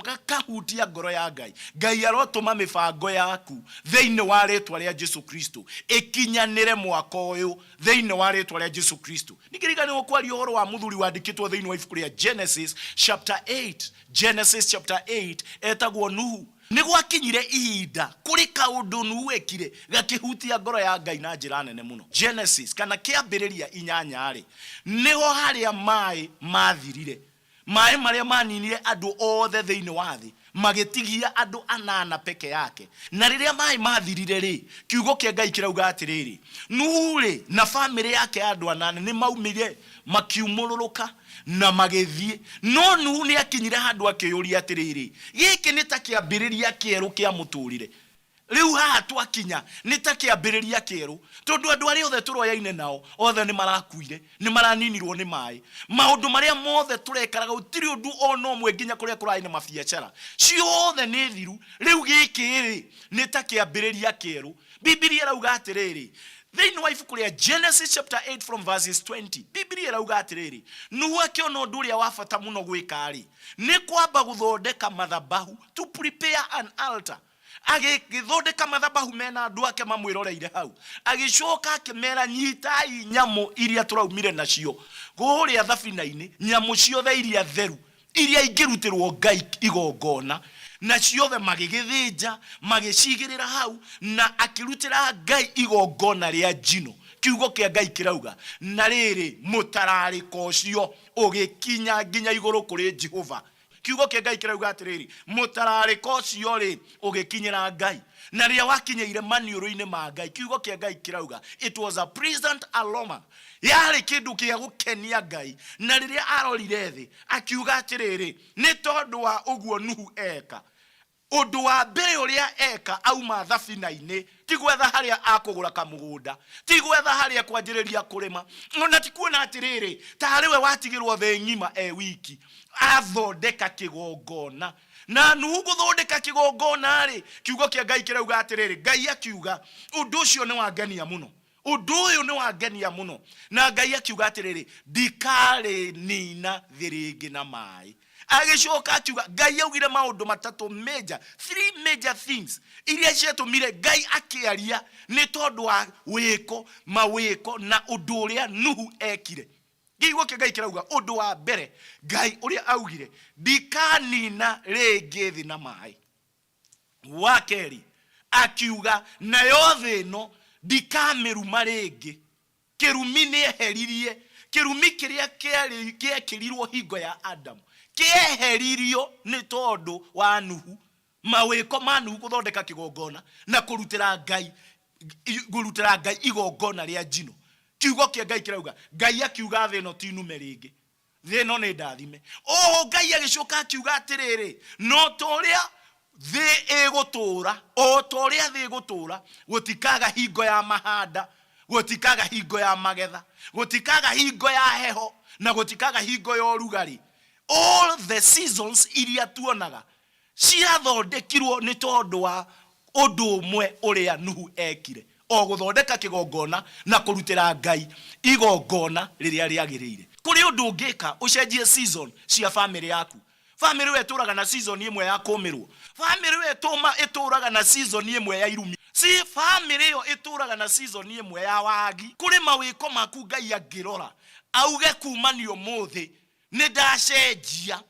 gakahutia ngoro ya Ngai. Ngai arotũma mĩbango yaku thĩinĩ wa rĩtwa rĩa Jesu Kristo ĩkinyanĩre mwaka ũyũ thĩinĩ wa rĩtwa rĩa Jesu Kristo. Ningĩriganĩrwo kwaria ũhoro wa mũthuri wandĩkĩtwo thĩinĩ wa ibuku rĩa Genesis chapter 8. Genesis chapter 8 etagwo Nuhu. Nĩ gwakinyire ihinda kũrĩ kaũndũ Nuhu ekire gakĩhutia ngoro ya Ngai na njĩra nene mũno. Genesis kana Kĩambĩrĩria inyanya-rĩ, nĩho harĩa maĩ mathirire. Maĩ marĩa maninire andũ othe thĩinĩ wa thĩ, magĩtigia andũ anana peke yake. Na rĩrĩa maĩ mathirire-rĩ, kiugo kĩa Ngai kĩrauga atĩrĩrĩ, Nuhu-rĩ, na famĩlĩ yake ya andũ anana nĩ maumire makiumũrũrũka na magĩthiĩ. No Nuhu nĩ akinyire handũ akĩyũria atĩrĩrĩ, gĩkĩ nĩ ta kĩambĩrĩria kĩerũ kĩa mũtũrĩre? Rĩu haha twakinya nĩ ta kĩambĩrĩria kĩerũ, tondũ andũ arĩa othe tũroyaine nao othe nĩ marakuire, nĩ maraninirwo nĩ maĩ. Maũndũ marĩa mothe tũrekaraga gũtirĩ ũndũ o na ũmwe nginya kũrĩa kũrarĩ na mabiacara, ciothe nĩ thiru. Rĩu gĩkĩ-rĩ, nĩ ta kĩambĩrĩria kĩerũ. Bibilia ĩrauga atĩrĩrĩ, thĩinĩ wa ibuku rĩa Genesis chapter 8 from verses 20, Bibilia ĩrauga atĩrĩrĩ, Nuhu akĩona ũndũ ũrĩa wa bata mũno gwĩka-rĩ, nĩ kwamba gũthondeka mathabahu, to prepare an altar. Agĩgĩthondeka mathabahu mena andũ ake mamwĩroreire hau. Agĩcoka akĩmera, nyitai nyamũ iria tũraumire nacio kũrĩa thabina-inĩ, nyamũ ciothe iria theru, iria ingĩrutĩrwo Ngai igongona. Na ciothe magĩgĩthĩnja, magĩcigĩrĩra hau, na akĩrutĩra Ngai igongona rĩa njino. Kiugo kĩa Ngai kĩrauga, na rĩrĩ, mũtararĩko ũcio ũgĩkinya nginya igũrũ kũrĩ Jehova. Kiugo kĩa Ngai kĩrauga atĩrĩrĩ, mũtararĩko ũcio-rĩ, ũgĩkinyĩra Ngai. Na rĩrĩa wakinyĩire maniũrũ-inĩ ma Ngai, kiugo kĩa Ngai kĩrauga, it was a pleasant aroma. Yarĩ kĩndũ gĩa gũkenia Ngai. Na rĩrĩa arorire thĩ, akiuga atĩrĩrĩ, nĩ tondũ wa ũguo Nuhu eka, Ũndũ wa mbere ũrĩa eka auma thabina-inĩ ti gwetha harĩa akũgũra kamũgũnda, ti gwetha harĩa ekwanjĩrĩria kũrĩma, ona ti kuona atĩrĩrĩ, tarĩ we watigĩrwo thĩ ng'ima e wiki. Athondeka kĩgongona. Na Nuhu gũthondeka kĩgongona-rĩ, kiugo kĩa Ngai kĩrauga atĩrĩrĩ, Ngai akiuga, ũndũ ũcio nĩ wangenia mũno. Ũndũ ũyũ nĩ wangenia mũno. Na Ngai akiuga atĩrĩrĩ, ndikarĩnina thĩ rĩngĩ na maĩ. Agĩcoka akiuga, Ngai augire maũndũ matatũ major, three major things iria ciatũmire Ngai akĩaria nĩ tondũ wa wĩko, mawĩko na ũndũ ũrĩa Nuhu ekire. Kiugo kĩa Ngai kĩrauga ũndũ wa mbere Ngai ũrĩa augire, ndikanina rĩngĩ thĩ na maĩ. Wa kerĩ akiuga, nayo thĩ ĩno ndikamĩruma rĩngĩ. Kĩrumi nĩeheririe, kĩrumi kĩrĩa kĩarĩ kĩekĩrirwo hingo ya Adamu kĩeheririo nĩ tondũ wa Nuhu, mawĩko ma Nuhu gũthondeka kĩgongona na kũrutĩra Ngai kũrutĩra Ngai igongona rĩa njino. Kiugo kĩa Ngai kĩrauga, Ngai akiuga thĩ ĩno ti nume rĩngĩ. Thĩ ĩno nĩ ndathime. Oho Ngai agĩcoka akiuga atĩrĩrĩ, no ta ũrĩa thĩ ĩgũtũũra, o ta ũrĩa thĩ ĩgũtũũra, gũtikaga hingo ya mahanda, gũtikaga hingo ya magetha, gũtikaga hingo ya heho, na gũtikaga hingo ya ũrugarĩ. All the seasons iria tuonaga ciathondekirwo nĩ tondũ wa ũndũ ũmwe ũrĩa Nuhu ekire, o gũthondeka kĩgongona na kũrutĩra Ngai igongona rĩrĩa rĩagĩrĩire. Kũrĩ ũndũ ũngĩka ũcenjie season cia famĩlĩ yaku. Famĩlĩ ĩyo ĩtũraga na season ĩmwe ya kũmĩrwo. Famĩlĩ ĩyo ĩtũraga na season ĩmwe ya irumi. Si famĩlĩ ĩyo ĩtũraga na season ĩmwe ya wagi. Kũrĩ mawĩko maku Ngai angĩrora auge kumania ũmũthĩ nĩ ndacenjia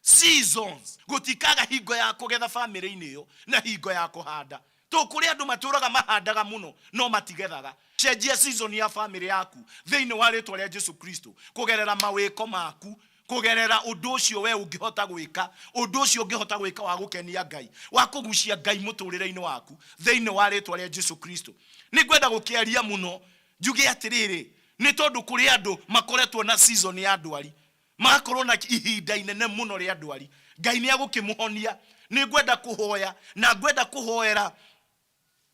seasons. Gũtikaga hingo ya kũgetha famĩlĩ-inĩ ĩyo na hingo ya kũhanda. To kũrĩ andũ matũraga mahandaga mũno no matigethaga. Cenjia season ya famĩlĩ yaku thĩinĩ wa rĩtwa rĩa Jesu Kristo kũgerera mawĩko maku, kũgerera ũndũ ũcio we ũngĩhota gwĩka, ũndũ ũcio ũngĩhota gwĩka wa gũkenia Ngai, wa kũgucia Ngai mũtũrĩre-inĩ waku thĩinĩ wa rĩtwa rĩa Jesu Kristo. Nĩ ngwenda gũkĩaria mũno njuge atĩrĩrĩ, nĩ tondũ kũrĩ andũ makoretwo na season ya ndwari, magakorwo na ihinda inene mũno rĩa ndwari. Ngai nĩ agũkĩmũhonia. Nĩ ngwenda kũhoya na ngwenda kũhoera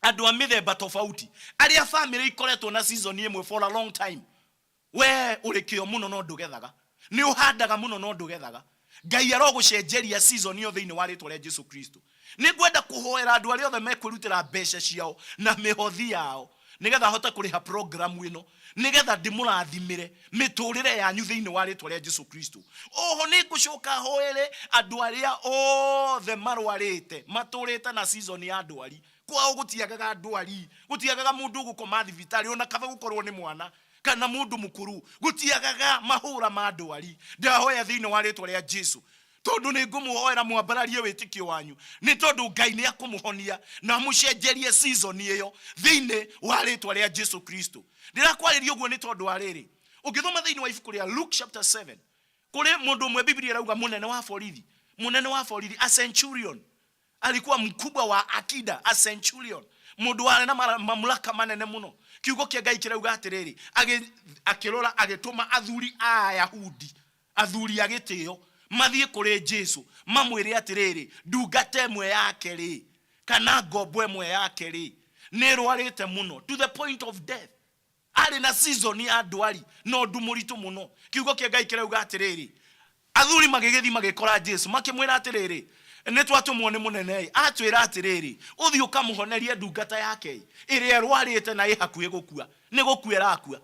andũ a mĩthemba tofauti, arĩa famĩlĩ ikoretwo na season ĩmwe for a long time. We ũrĩ kĩo mũno no ndũgethaga, nĩ ũhandaga mũno no ndũgethaga. Ngai arogũcenjeria season ĩyo thĩinĩ wa rĩtwa rĩa Jesu Kristo. Nĩ ngwenda kũhoera andũ arĩa othe mekwĩrutĩra mbeca ciao na mĩhothi yao nĩgetha hote kũrĩha programu ĩno, nĩgetha ndĩmũrathimĩre mĩtũrĩre yanyu thĩinĩ wa rĩtwa rĩa Jesu Kristo. Oho nĩ ngũcoka hoere andũ arĩa othe marwarĩte, matũrĩte na season ya ndwari. Kwao gũtiagaga ndwari, gũtiagaga mũndũ ũgũkoma thibitarĩ, ona kaba gũkorwo nĩ mwana kana mũndũ mũkũrũ, gũtiagaga mahũra ma ndwari. Ndahoya thĩinĩ wa rĩtwa rĩa Jesu. Tondũ nĩ ngũmũhoera mwambararie wĩtĩkio wanyu, nĩ tondũ Ngai nĩ akũmũhonia na amũcenjerie season ĩyo thĩinĩ wa rĩtwa rĩa Jesu Kristo. Ndĩrakwarĩria ũguo nĩ tondũ wa rĩrĩ, ũngĩthoma thĩinĩ wa ibuku rĩa Luke chapter 7, kũrĩ mũndũ ũmwe Biblia ĩrauga mũnene wa borithi, mũnene wa borithi, a centurion, alikuwa mkubwa wa akida, a centurion, mũndũ warĩ na mamlaka manene mũno. Kiugo kĩa Ngai kĩrauga atĩrĩrĩ, akĩrora agĩtũma athuri a Ayahudi, athuri a gĩtĩo, mathiĩ kũrĩ Jesu mamwĩre atĩrĩrĩ, ndungata ĩmwe yake rĩ, kana ngombo ĩmwe yake rĩ, nĩ ĩrwarĩte mũno to the point of death. Arĩ na season ya ndwari na ũndũ mũritũ mũno. Kiugo kĩa Ngai kĩrauga atĩrĩrĩ, athuri magĩgĩthiĩ magĩkora Jesu makĩmwĩra atĩrĩrĩ, nĩ twatũmwo nĩ mũnene, atwĩra atĩrĩrĩ, ũthiĩ ũkamũhonerie ndungata yake ĩrĩa ĩrwarĩte na ĩ hakuhĩ gũkua, nĩ gũkua ĩrakua.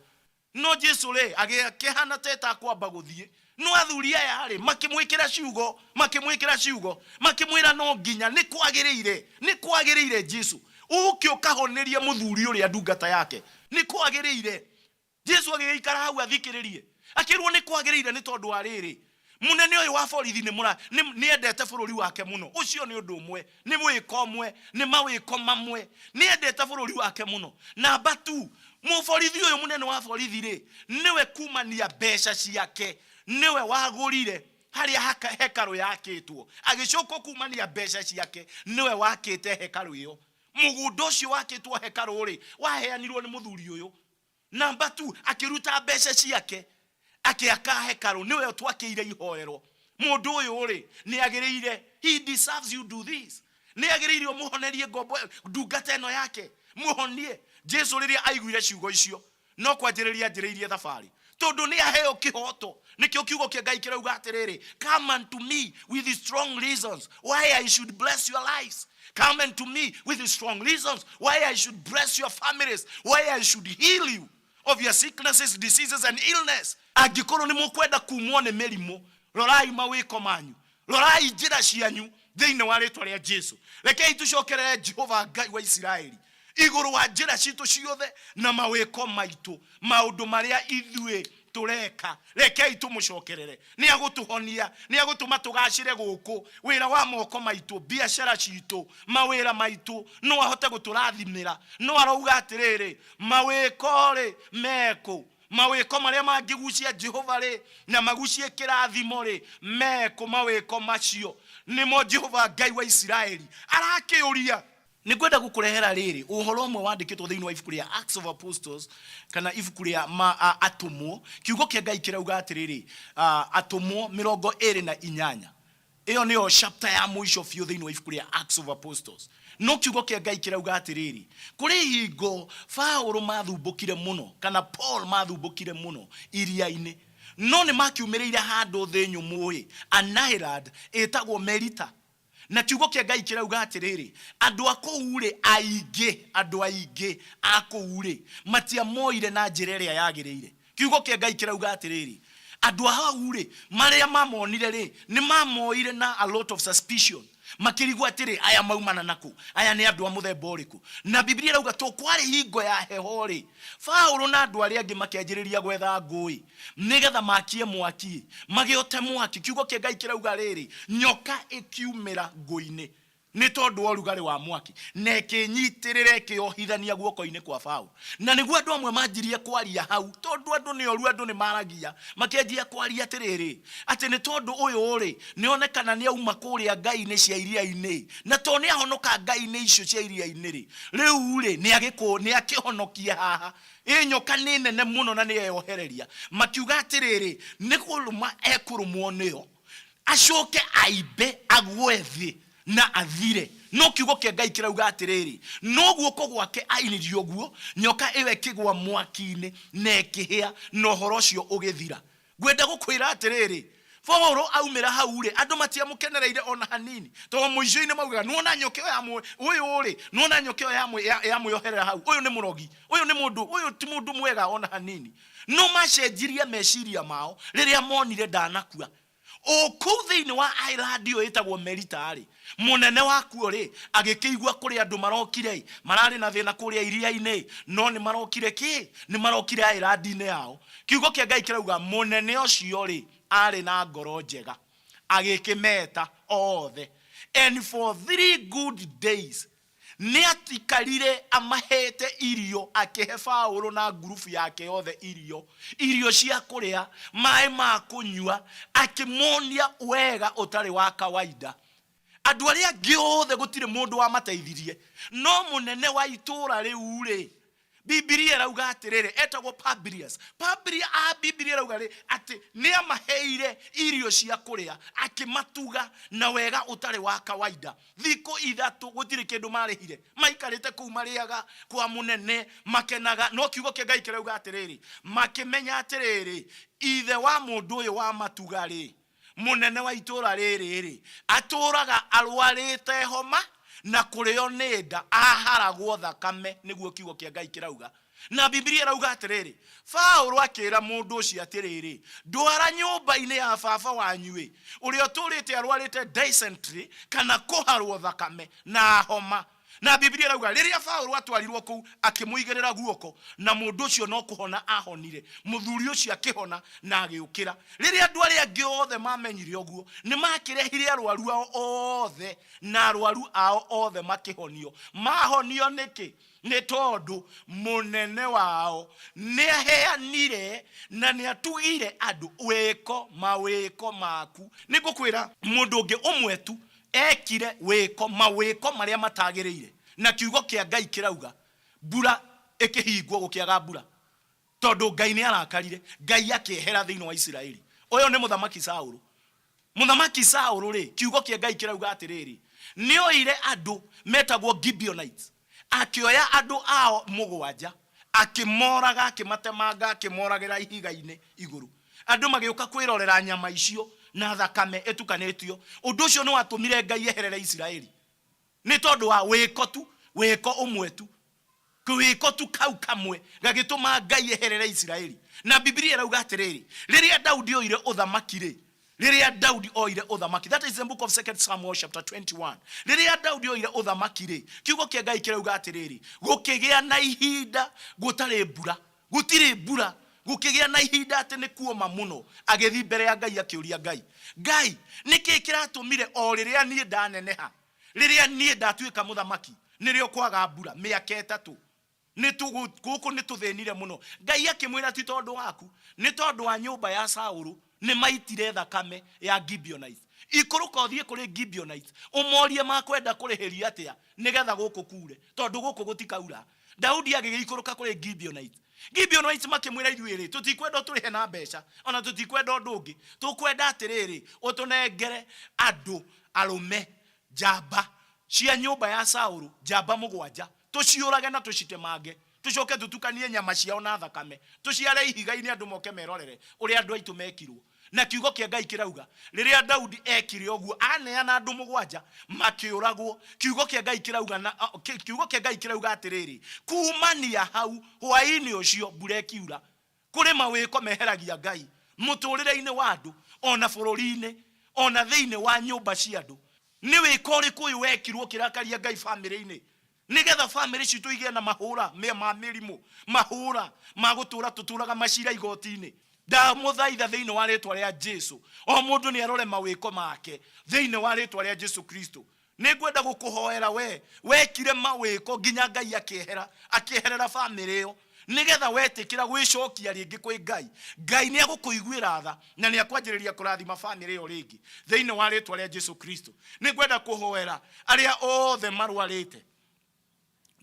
No Jesu rĩ, agĩkĩhana ta ĩtakwamba gũthiĩ. No athuri aya rĩ, makĩmwĩkĩra ciugo, makĩmwĩkĩra ciugo, makĩmwĩra no nginya, nĩ kwagĩrĩire, nĩ kwagĩrĩire Jesu ũke ũkahonerie mũthuri ũrĩa ndungata yake, nĩ kwagĩrĩire. Jesu agĩgĩikara hau athikĩrĩrie, akĩrwo nĩ kwagĩrĩire nĩ tondũ wa rĩrĩ, mũnene ũyũ wa borithi nĩ endete bũrũri wake mũno. Ũcio nĩ ũndũ ũmwe, nĩ wĩko ũmwe, nĩ mawĩko mamwe, nĩ endete bũrũri wake mũno. Namba 2, mũborithi ũyũ mũnene wa borithi rĩ, nĩwe kumania mbeca ciake, nĩwe wagũrire harĩa hekarũ yakĩtwo, agĩcoka kumania mbeca ciake, nĩwe wakĩte hekarũ ĩyo. Mũgũnda ũcio wakĩtwo hekarũ rĩ, waheanirwo nĩ mũthuri ũyũ. Namba 2, akĩruta mbeca ciake akĩaka hekarũ, nĩwe twakĩire ihoero. Mũndũ ũyũ rĩ, nĩ agĩrĩire, he deserves you do this, nĩ agĩrĩire ũmũhonerie ngombo ndungata ĩno yake, mũhonie. Jesu rĩrĩa aiguire ciugo icio, no kwanjĩrĩria anjĩrĩirie thabarĩ, tondũ nĩ aheo kĩhoto. Nĩkĩo kiugo kĩa Ngai kĩrauga atĩrĩrĩ, come unto me with strong reasons why I should bless your lives. Come unto me with strong reasons why I should bless your families, why I should heal you of your sicknesses, diseases and illness. Angĩkorwo nĩ mũkwenda kumwo nĩ mĩrimũ, rorai mawĩko manyu, rorai njĩra cianyu thĩinĩ wa rĩtwa rĩa Jesu. Rekei tũcokerere Jehova Ngai wa Isiraeli igũrũ wa njĩra citũ ciothe na mawĩko maitũ, maũndũ marĩa ithuĩ tũreka. Rekei tũmũcokerere, nĩ agũtũhonia, nĩ agũtũma tũgacĩre gũkũ, wĩra wa moko maitũ, biacara citũ, mawĩra maitũ, no ahote gũtũrathimĩra. No arauga atĩrĩrĩ, mawĩko rĩ mekũ, mawĩko marĩa mangĩgucia Jehova rĩ na magucie kĩrathimo rĩ mekũ, mawĩko macio nĩmo Jehova Ngai wa Isiraeli arakĩũria. Nĩ ngwenda gũkũrehera rĩrĩ ũhoro ũmwe wandĩkĩtwo thĩinĩ wa ibuku rĩa Acts of Apostles, kana ibuku rĩa atũmwo. Kiugo kĩa Ngai kĩrauga atĩrĩrĩ, atũmwo 28, ĩyo nĩyo chapter ya mũico biũ thĩinĩ wa ibuku rĩa Acts of Apostles. No kiugo kĩa Ngai kĩrauga atĩrĩrĩ, kũrĩ hingo Paũlũ mathumbũkire mũno, kana Paul mathumbũkire mũno iria-inĩ, no nĩ makiumĩrĩire handũ thĩ nyũmũ-ĩ, an island ĩtagwo Melita. Na kiugo kĩa Ngai kĩrauga atĩrĩrĩ, andũ a kũu rĩ, aingĩ, andũ aingĩ a kũu rĩ, matiamoire na njĩra ĩrĩa yagĩrĩire. Kiugo kĩa Ngai kĩrauga atĩrĩrĩ, andũ a hau rĩ, marĩa mamonire rĩ, nĩ mamoire na a lot of suspicion, makĩrigwo atĩrĩ, aya maumana nakũ, aya nĩ andũ a mũthemba ũrĩkũ. Na Biblia ĩrauga to kwarĩ hingo ya heho rĩ, Paũlũ na andũ arĩa angĩ makĩanjĩrĩria gwetha ngũĩ nĩgetha makie mwaki, magĩote mwaki. Kiugo kĩa Ngai kĩrauga rĩrĩ, nyoka ĩkiumĩra ngũ-inĩ nĩ tondũ wa ũrugarĩ wa mwaki, na ĩkĩnyitĩrĩra ĩkĩohithania guoko-inĩ kwa Paũlũ. Na nĩguo andũ amwe manjirie kwaria hau, tondũ andũ nĩ oru, andũ nĩ maragia, makĩanjia kwaria atĩrĩrĩ, atĩ nĩ tondũ ũyũ rĩ, nĩ onekana nĩ auma kũrĩa ngai-inĩ cia iria-inĩ, na tondũ nĩ ahonoka ngai-inĩ icio cia iria-inĩ rĩ, rĩu rĩ, nĩ akĩhonokie haha. Ĩ nyoka nĩ nene mũno na nĩ eyohereria. Makiuga atĩrĩrĩ, nĩ kũrũma ekũrũmwo nĩyo, acoke aimbe agwe thĩ na athire. No kiugo kĩa Ngai kĩrauga atĩrĩrĩ, no guoko gwake ainirio ũguo, nyoka ĩyo ĩkĩgwa mwaki-inĩ na ĩkĩhĩa, na ũhoro ũcio ũgĩthira. Ngwenda gũkwĩra atĩrĩrĩ, Paũlũ aumĩra hau rĩ, andũ matiamũkenereire ona hanini, tondũ mũico-inĩ maugaga, nĩwona nyoka ĩyo yamũ, ũyũ rĩ, nĩwona nyoka ĩyo yamwĩoherera hau, ũyũ nĩ mũrogi, ũyũ nĩ mũndũ, ũyũ ti mũndũ mwega ona hanini. No macenjirie meciria mao rĩrĩa monire ndanakua. O kũu thĩinĩ wa island ĩyo ĩtagwo Melita rĩ, mũnene wakuo rĩ, agĩkĩigua kũrĩ andũ marokire, mararĩ na thĩna kũrĩa iria-inĩ, no nĩ marokire kĩ? Nĩ marokire island-inĩ yao. Kiugo kĩa Ngai kĩrauga mũnene ũcio rĩ, arĩ na ngoro njega. Agĩkĩmeta othe, and for 3 good days nĩ atikarire amahete irio, akĩhe Paũlũ na ngurubu yake yothe irio, irio cia kũrĩa, maĩ ma kũnyua, akĩmonia wega ũtarĩ wa kawaida. Andũ arĩa angĩ othe gũtirĩ mũndũ wamateithirie, no mũnene wa itũũra rĩu rĩ, Bibilia ĩrauga atĩrĩrĩ, etagwo Publius. Publius, a Bibilia ĩrauga rĩ, atĩ nĩ amaheire irio cia kũrĩa, akĩmatuga na wega ũtarĩ wa kawaida. Thikũ ithatũ gũtirĩ kĩndũ marĩhire, maikarĩte kũu marĩaga kwa mũnene, makenaga. No kiugo kĩa Ngai kĩrauga atĩrĩrĩ, makĩmenya atĩrĩrĩ, ithe wa mũndũ ũyũ wa matuga rĩ, mũnene wa itũũra rĩrĩ rĩ, atũũraga arwarĩte homa na kũrĩo nĩ nda, aharagwo thakame, nĩguo kiugo kĩa Ngai kĩrauga. Na Bibilia ĩrauga atĩrĩrĩ, Paũlũ akĩra mũndũ ũcio atĩrĩrĩ, ndwara nyũmba-inĩ ya baba wanyu-ĩ, ũrĩa ũtũũrĩte arwarĩte dysentery, kana kũharwo thakame na homa. Na Bibilia ĩrauga rĩrĩa Paũlũ atwarirwo kũu, akĩmũigĩrĩra guoko, na mũndũ ũcio no kũhona ahonire. Mũthuri ũcio akĩhona na agĩũkĩra. Rĩrĩa andũ arĩa angĩ othe mamenyire ũguo, nĩ makĩrehire arwaru ao othe, na arwaru ao othe makĩhonio. Mahonio nĩkĩ? Nĩ tondũ mũnene wao nĩ aheanire na nĩ atugire andũ wĩko mawĩko maku. Nĩ ngũkwĩra mũndũ ũngĩ ũmwe tu ekire wĩko mawĩko marĩa matagĩrĩire, na kiugo kĩa Ngai kĩrauga mbura ĩkĩhingwo, gũkĩaga mbura tondũ Ngai nĩ arakarire, Ngai akĩehera thĩinĩ wa Isiraeli. Ũyũ nĩ mũthamaki Saũlũ. Mũthamaki Saũlũ rĩ, kiugo kĩa Ngai kĩrauga atĩrĩrĩ, nĩ oire andũ metagwo Gibeonites, akĩoya andũ ao mũgwanja, akĩmoraga, akĩmatemanga, akĩmoragĩra ihiga-inĩ igũrũ. Andũ magĩũka kwĩrorera nyama icio na thakame ĩtukanĩtio. Ũndũ ũcio nĩ watũmire Ngai eherere Isiraeli nĩ tondũ wa wĩko tu, wĩko ũmwe tu. Wĩko tu kau kamwe gagĩtũma Ngai eherere Isiraeli. Na Bibilia ĩrauga atĩrĩrĩ, rĩrĩa Daudi oire ũthamaki rĩ, rĩrĩa Daudi oire ũthamaki, that is the book of 2 Samuel chapter 21, rĩrĩa Daudi oire ũthamaki rĩ, kiugo kĩa Ngai kĩrauga atĩrĩrĩ, gũkĩgĩa na ihinda gũtarĩ mbura, gũtirĩ mbura, gũkĩgĩa na ihinda atĩ nĩ kuoma mũno. Agĩthiĩ mbere ya Ngai akĩũria Ngai, Ngai, nĩkĩĩ kĩratũmire o rĩrĩa niĩ ndaneneha, rĩrĩa niĩ ndatuĩka mũthamaki, nĩrĩo kwaga mbura mĩaka ĩtatũ? Gũkũ nĩ tũthĩnire mũno. Ngai akĩmwĩra, ti tondũ waku, nĩ tondũ wa nyũmba ya Saũlũ, nĩ maitire thakame ya Gibeonites. Ikũrũka ũthiĩ kũrĩ Gibeonites, ũmorie makwenda kũrĩhĩria atĩa nĩgetha gũkũ kuure, tondũ gũkũ gũtikaura. Daudi agĩgĩikũrũka kũrĩ Gibeonites. Gibeonites makĩmwĩra, ithuĩ-rĩ, tũtikwenda ũtũrĩhe na mbeca, ona tũtikwenda ũndũ ũngĩ. Tũkwenda atĩrĩrĩ, ũtũnengere andũ arũme njamba cia nyũmba ya Saũlũ, njamba mũgwanja, tũciũrage na tũcitemange, tũcoke tũtukanie nyama ciao na thakame, tũciare ihiga-inĩ andũ moke merorere ũrĩa andũ aitũ mekirwo. Na kiugo kĩa Ngai kĩrauga, rĩrĩa Daudi ekire ũguo, aneana andũ mũgwanja makĩũragwo. Kiugo kĩa Ngai kĩrauga na, kiugo kĩa Ngai kĩrauga atĩrĩrĩ, kumania hau hwaĩ-inĩ ũcio mbura ĩkiura. Kũrĩ mawĩko meheragia Ngai mũtũrĩre-inĩ wa andũ, ona bũrũri-inĩ, ona thĩinĩ wa nyũmba cia andũ. Nĩ wĩko ũrĩkũ ũyũ wekirwo ũkĩrakaria Ngai famĩlĩ-inĩ? Nĩgetha famĩlĩ citũ igĩe na mahũra ma mĩrimũ, mahũra ma gũtũra tũtũraga macira igoti-inĩ. Ndamũthaitha thĩinĩ wa rĩtwa rĩa Jesu, o mũndũ nĩ arore mawĩko make thĩinĩ wa rĩtwa rĩa Jesu Kristo. Nĩ ngwenda gũkũhoera we wekire mawĩko nginya Ngai akĩehera, akĩeherera famĩlĩ ĩyo, nĩgetha wetĩkĩra gwĩcokia rĩngĩ kwĩ Ngai, Ngai nĩ egũkũiguĩra tha na nĩ ekwanjĩrĩria kũrathima famĩlĩ ĩyo rĩngĩ thĩinĩ wa rĩtwa rĩa Jesu Kristo. Nĩ ngwenda kũhoera arĩa othe marwarĩte,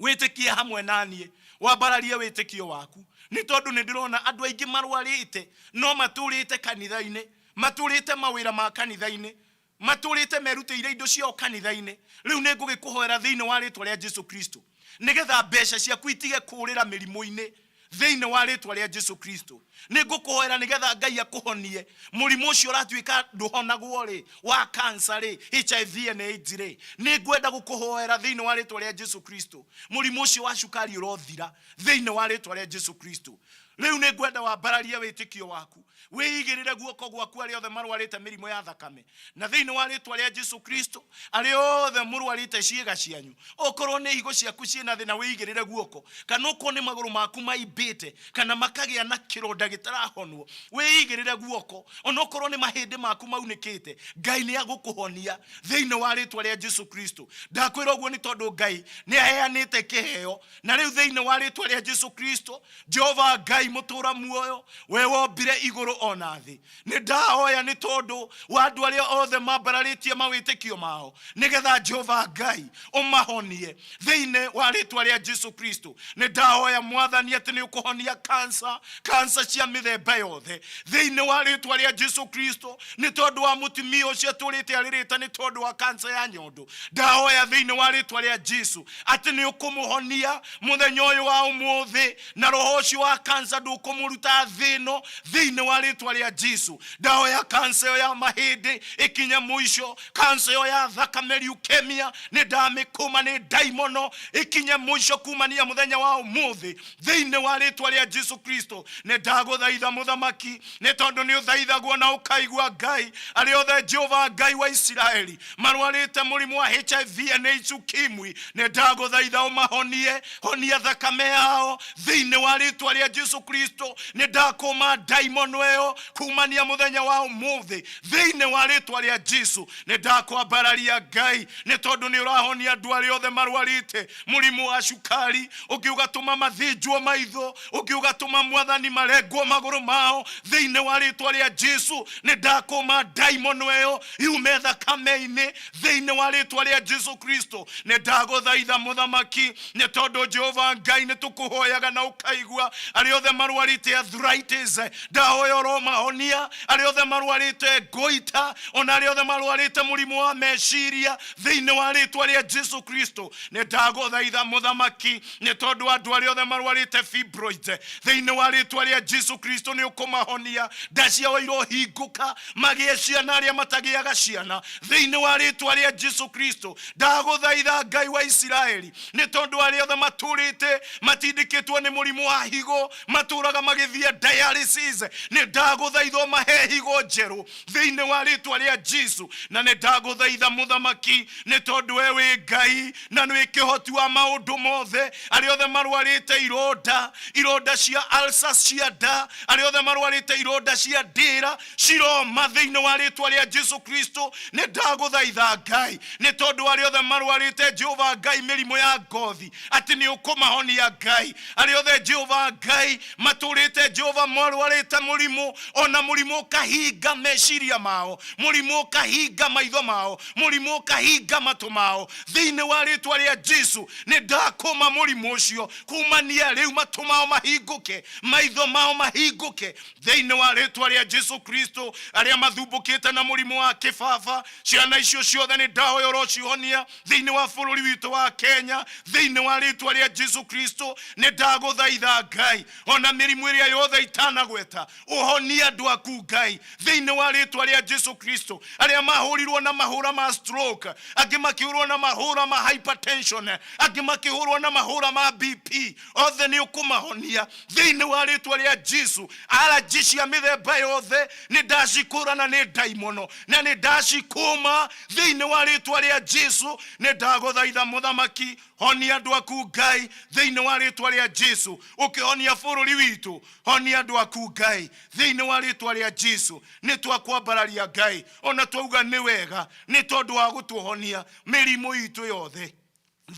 wĩtĩkie hamwe na niĩ, wambararie wĩtĩkio waku, nĩ tondũ nĩ ndĩrona andũ aingĩ marwarĩte no matũrĩte kanitha-inĩ, matũrĩte mawĩra ma kanitha-inĩ, matũrĩte merutĩire indo ciao kanitha-inĩ. Rĩu nĩ ngũgĩkũhoera thĩinĩ wa rĩtwa rĩa Jesu Kristo, nĩgetha mbeca ciaku itige kũũrĩra mĩrimũ-inĩ thĩinĩ wa rĩtwa rĩa Jesu Kristo. Nĩ ngũkũhoera nĩgetha Ngai akũhonie mũrimũ ũcio ũratuĩka ndũhonagwo rĩ, wa cancer rĩ, HIV and AIDS rĩ. Nĩ ngwenda gũkũhoera thĩinĩ wa rĩtwa rĩa Jesu Kristo, mũrimũ ũcio wa cukari ũrothira thĩinĩ wa rĩtwa rĩa Jesu Kristo. Rĩu nĩ ngwenda wambararie wĩtĩkio waku, wĩigĩrĩre guoko gwaku arĩa othe marwarĩte mĩrimũ ya thakame, na thĩinĩ wa rĩtwa rĩa Jesu Kristo, arĩa othe mũrwarĩte ciĩga cianyu, okorwo nĩ higo ciaku ciĩna thĩna, wĩigĩrĩre guoko, kana okorwo nĩ magũrũ maku maimbĩte kana makagĩa na kĩronda gĩtarahonwo, wĩigĩrĩre guoko, onokorwo nĩ mahĩndĩ maku maunĩkĩte, Ngai nĩ agũkũhonia thĩinĩ wa rĩtwa rĩa Jesu Kristo. Ndakwĩra ũguo nĩ tondũ Ngai nĩ aheanĩte kĩheo, na rĩu thĩinĩ wa rĩtwa rĩa Jesu Kristo, Jehova Ngai mũtũra muoyo, we wombire igũrũ ona thĩ, nĩ ndahoya nĩ tondũ wa andũ arĩa othe mambararĩtie mawĩtĩkio mao, nĩgetha Jehova Ngai ũmahonie thĩinĩ wa rĩtwa rĩa Jesu Kristo. Nĩ ndahoya Mwathani atĩ nĩ ũkũhonia kansa, kansa cia mĩthemba yothe thĩinĩ wa rĩtwa rĩa Jesu Kristo, nĩ tondũ wa mũtumia ũcio atũrĩte arĩrĩte nĩ tondũ wa kansa ya nyondo. Ndahoya thĩinĩ wa rĩtwa rĩa Jesu atĩ nĩ ũkũmũhonia mũthenya ũyũ wa ũmũthĩ, na roho ũcio wa kansa ndũkũmũruta thĩ ĩno thĩinĩ wa rĩtwa rĩa Jesu. Ndahoya kansa ĩyo ya mahĩndĩ ĩkinye mũico, kansa ĩyo ya thakame leukemia nĩ ndamĩkũma nĩ ndaimono ĩkinye mũico kumania mũthenya wa ũmũthĩ thĩinĩ wa rĩtwa rĩa Jesu Kristo. Nĩ ndagũthaitha Mũthamaki, nĩ tondũ nĩ ũthaithagwo na ũkaigua. Ngai, arĩa othe, Jehova Ngai wa Isiraeli, marwarĩte mũrimũ wa HIV and AIDS, ukimwi, nĩ ndagũthaitha ũmahonie, honia thakame yao thĩinĩ wa rĩtwa rĩa Jesu Kristo. Nĩ ndakũma ndaimono ĩyo kumania mũthenya wa ũmũthĩ thĩinĩ wa rĩtwa rĩa Jesu. Nĩ ndakwambararia Ngai, nĩ tondũ nĩ ũrahonia andũ arĩa othe marwarĩte mũrimũ wa cukari, ũngĩ ũgatũma mathĩnjwo maitho, ũngĩ ũgatũma Mwathani marengwo magũrũ mao thĩinĩ wa rĩtwa rĩa Jesu. Nĩ ndakũma ndaimono ĩyo yume thakame-inĩ thĩinĩ wa rĩtwa rĩa Jesu Kristo. Nĩ ndagũthaitha Mũthamaki, nĩ tondũ Jehova Ngai nĩ tũkũhoyaga na ũkaigua. Arĩa othe marwarĩte arthritis, ndahoya ũromahonia, arĩa othe marwarĩte goita, ona arĩa othe marwarĩte mũrimũ wa meciria thĩinĩ wa rĩtwa rĩa Jesu Kristo. Nĩ ndagũthaitha Mũthamaki, nĩ tondũ andũ arĩa othe marwarĩte fibroids, thĩinĩ wa rĩtwa rĩa Jesu Kristo nĩ ũkũmahonia, nda ciao irohingũka magĩe ciana, arĩa matagĩaga ciana thĩinĩ wa rĩtwa rĩa Jesu Kristo. Ndagũthaitha Ngai wa Isiraeli, nĩ tondũ arĩa othe matũrĩte matindĩkĩtwo nĩ mũrimũ wa higo, matũraga magĩthiĩ dialysis, nĩ ndagũthaitha ũmahe higo njerũ thĩinĩ wa rĩtwa rĩa Jesu. Na nĩ ndagũthaitha Mũthamaki, nĩ tondũ we wĩ Ngai na nĩ kĩhoti wa maũndũ mothe, arĩa othe marwarĩte ironda, ironda cia ulcers cia nda, arĩa othe marwarĩte ironda cia ndĩra, ciroma thĩinĩ wa rĩtwa rĩa Jesu Kristo. Nĩ ndagũthaitha Ngai, nĩ tondũ arĩa othe marwarĩte, Jehova Ngai, mĩrimũ ya ngothi, atĩ nĩ ũkũmahonia Ngai. Arĩa othe, Jehova Ngai, matũrĩte, Jehova, marwarĩte mũrimũ, ona mũrimũ ũkahinga meciria mao, mũrimũ ũkahinga maitho mao, mũrimũ ũkahinga matũ mao, thĩinĩ wa rĩtwa rĩa Jesu nĩ ndakũma mũrimũ ũcio kumania rĩu, matũ mao mahingũke, maitho mao mahingũke thĩinĩ wa rĩtwa rĩa Jesu Kristo. Arĩa mathumbũkĩte na mũrimũ wa kĩbaba, ciana icio ciothe nĩ ndahoya ũrocihonia thĩinĩ wa bũrũri witũ wa Kenya thĩinĩ wa rĩtwa rĩa Jesu Kristo. Nĩ ndagũthaitha Ngai, ona mĩrimũ ĩrĩa yothe itanagweta, ũhonie andũ aku Ngai thĩinĩ wa rĩtwa rĩa Jesu Kristo. Arĩa mahũrirwo na mahũra ma stroke, angĩ makĩhũrwo na mahũra ma hypertension, angĩ makĩhũrwo na mahũra ma BP, othe nĩ ũkũmahonia thĩinĩ wa rĩtwa rĩa Jesu. Allergy cia mĩthemba yothe nĩ ndacikũra na nĩ ndaimono na nĩ ndacikũma thĩinĩ wa rĩtwa rĩa Jesu. Nĩ ndagũthaitha Mũthamaki, honia andũ aku Ngai thĩinĩ wa rĩtwa rĩa Jesu. Ũkĩhonia bũrũri witũ, honia andũ aku Ngai thĩinĩ wa rĩtwa rĩa Jesu. Nĩ twakwambararia Ngai, ona twauga nĩ wega, nĩ tondũ wa gũtũhonia mĩrimũ itũ yothe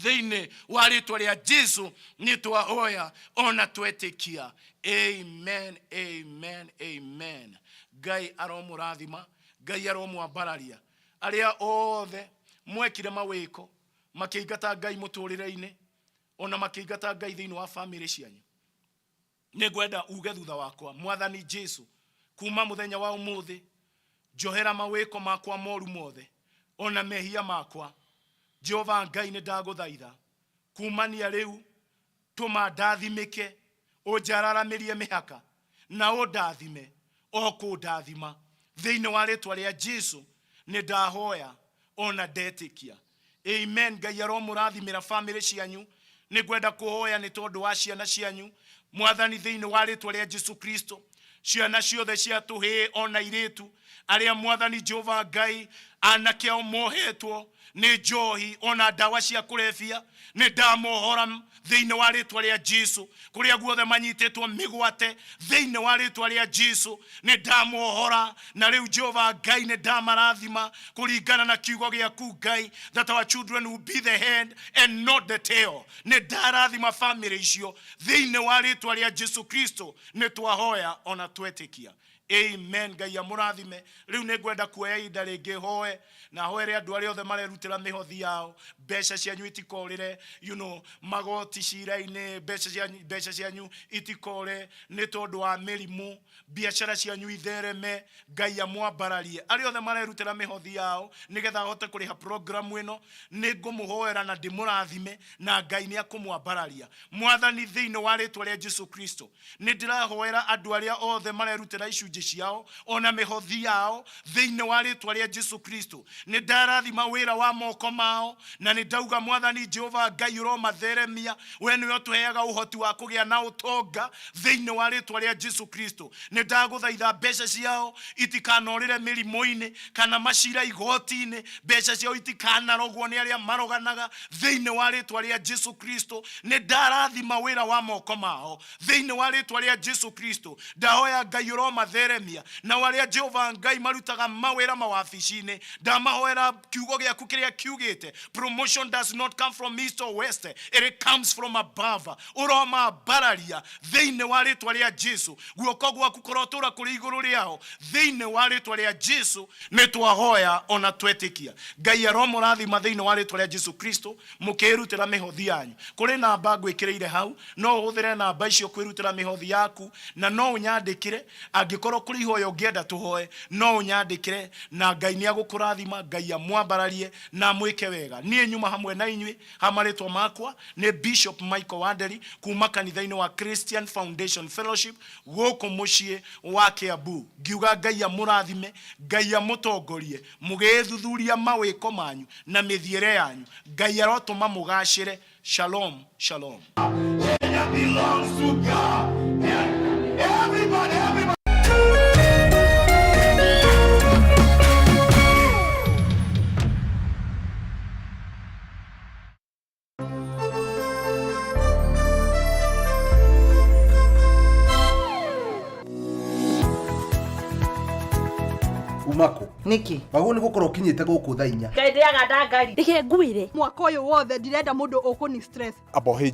thĩinĩ wa rĩtwa rĩa Jesu. Nĩ twahoya ona twetĩkia, amen, amen, amen. Ngai aromũrathima, Ngai aromwambararia. Arĩa othe mwekire mawĩko makĩingata Ngai mũtũrĩre-inĩ, ona makĩingata Ngai thĩinĩ wa famĩlĩ cianyu, nĩ ngwenda uge thutha wakwa: Mwathani Jesu, kuma mũthenya wa ũmũthĩ njohera mawĩko makwa moru mothe ona mehia makwa. Jehova Ngai, nĩ ndagũthaitha kumania rĩu tũma ndathimĩke, ũnjararamĩrie mĩhaka na ũndathime o kũndathima thĩinĩ wa rĩtwa rĩa Jesu. Nĩ ndahoya ona ndetĩkia, amen. Ngai aromũrathimĩra famĩlĩ cianyu. Nĩ ngwenda kũhoya nĩ tondũ wa ciana cianyu, Mwathani, thĩinĩ wa rĩtwa rĩa Jesu Kristo. Ciana ciothe cia tũhĩĩ ona irĩtu arĩa, Mwathani Jehova Ngai, anake ao mohetwo nĩ njohi ona ndawa cia kũrebia, nĩ ndamohora thĩinĩ wa rĩtwa rĩa Jesu. Kũrĩa guothe manyitĩtwo mĩgwate, thĩinĩ wa rĩtwa rĩa Jesu, nĩ ndamohora. Na rĩu, Jehova Ngai, nĩ ndamarathima kũringana na kiugo gĩaku, Ngai, that our children will be the head and not the tail. Nĩ ndarathima famĩlĩ icio thĩinĩ wa rĩtwa rĩa Jesu Kristo. Nĩ twahoya ona twetĩkia, amen. Ngai amũrathime. Rĩu nĩ ngwenda kuoya ihinda rĩngĩ hoe na hoere andũ arĩa othe marerutĩra mĩhothi yao. Mbeca cianyu itikorĩre magoti cira-inĩ. Mbeca cianyu itikore nĩ tondũ wa mĩrimũ. Biacara cianyu ithereme. Ngai amwambararie. Arĩa othe marerutĩra mĩhothi yao nĩgetha ahote kũrĩha programu ĩno, nĩ ngũmũhoera na ndĩmũrathime, na Ngai nĩ akũmwambararia. Mwathani, thĩinĩ wa rĩtwa rĩa Jesu Kristo, nĩ ndĩrahoera andũ arĩa othe marerutĩra icunjĩ ciao ona mĩhothi yao. Thĩinĩ wa rĩtwa rĩa Jesu Kristo, nĩ ndarathima wĩra wa moko mao, na nĩ ndauga, Mwathani Jehova Ngai, ũromatheremia. We nĩwe ũtũheaga ũhoti wa kũgĩa na ũtonga. Thĩinĩ wa rĩtwa rĩa Jesu Kristo, nĩ ndagũthaitha mbeca ciao itikanorĩre mĩrimũ-inĩ kana macira igoti-inĩ. Mbeca ciao itikanarogwo nĩ arĩa maroganaga. Thĩinĩ wa rĩtwa rĩa Jesu Kristo, nĩ ndarathima wĩra wa moko mao. Thĩinĩ wa rĩtwa rĩa Jesu Kristo, ndahoya Ngai ũromatheremia. Na arĩa, Jehova Ngai, marutaga mawĩra mawabici-inĩ, ndamahoera kiugo gĩaku kĩrĩa kiugĩte, "Promotion does not come from east or west, it comes from above." Ũromambararia thĩinĩ wa rĩtwa rĩa Jesu. Guoko gwaku kũrotũra kũrĩ igũrũ rĩao. Thĩinĩ wa rĩtwa rĩa Jesu, nĩ twahoya ona twetĩkia. Ngai aromũrathima thĩinĩ wa rĩtwa rĩa Jesu Kristo. Mũkĩrutĩra mĩhothi yanyu, kũrĩ namba ngwĩkĩrĩire hau. No ũhũthĩre namba icio kwĩrutĩra mĩhothi yaku, na no ũnyandĩkĩre angĩkorwo kũrĩ ihoya ũngĩenda tũhoe. No ũnyandĩkĩre, na Ngai nĩ agũkũrathima. Ngai amwambararie na amwĩke wega. Niĩ nyuma hamwe na inyuĩ. Ha marĩtwa makwa nĩ Bishop Michael Wanderi kuma kanitha-inĩ wa Christian Foundation Fellowship gũkũ mũciĩ wa Kiambu, ngiuga Ngai amũrathime, Ngai amũtongorie mũgĩthuthuria mawĩko manyu na mĩthiĩre yanyu. Ngai arotũma mũgacĩre. Shalom, shalom. Kenya belongs to God. And everybody, everybody. Umako. Nĩkĩ? Wagwo nĩ gũkorwo ũkinyĩte gũkũ thaa 4. Ngai ndĩaga ndangari. Reke ngwĩre. Mwaka ũyũ wothe ndirenda mũndũ ũkũni stress. Amba.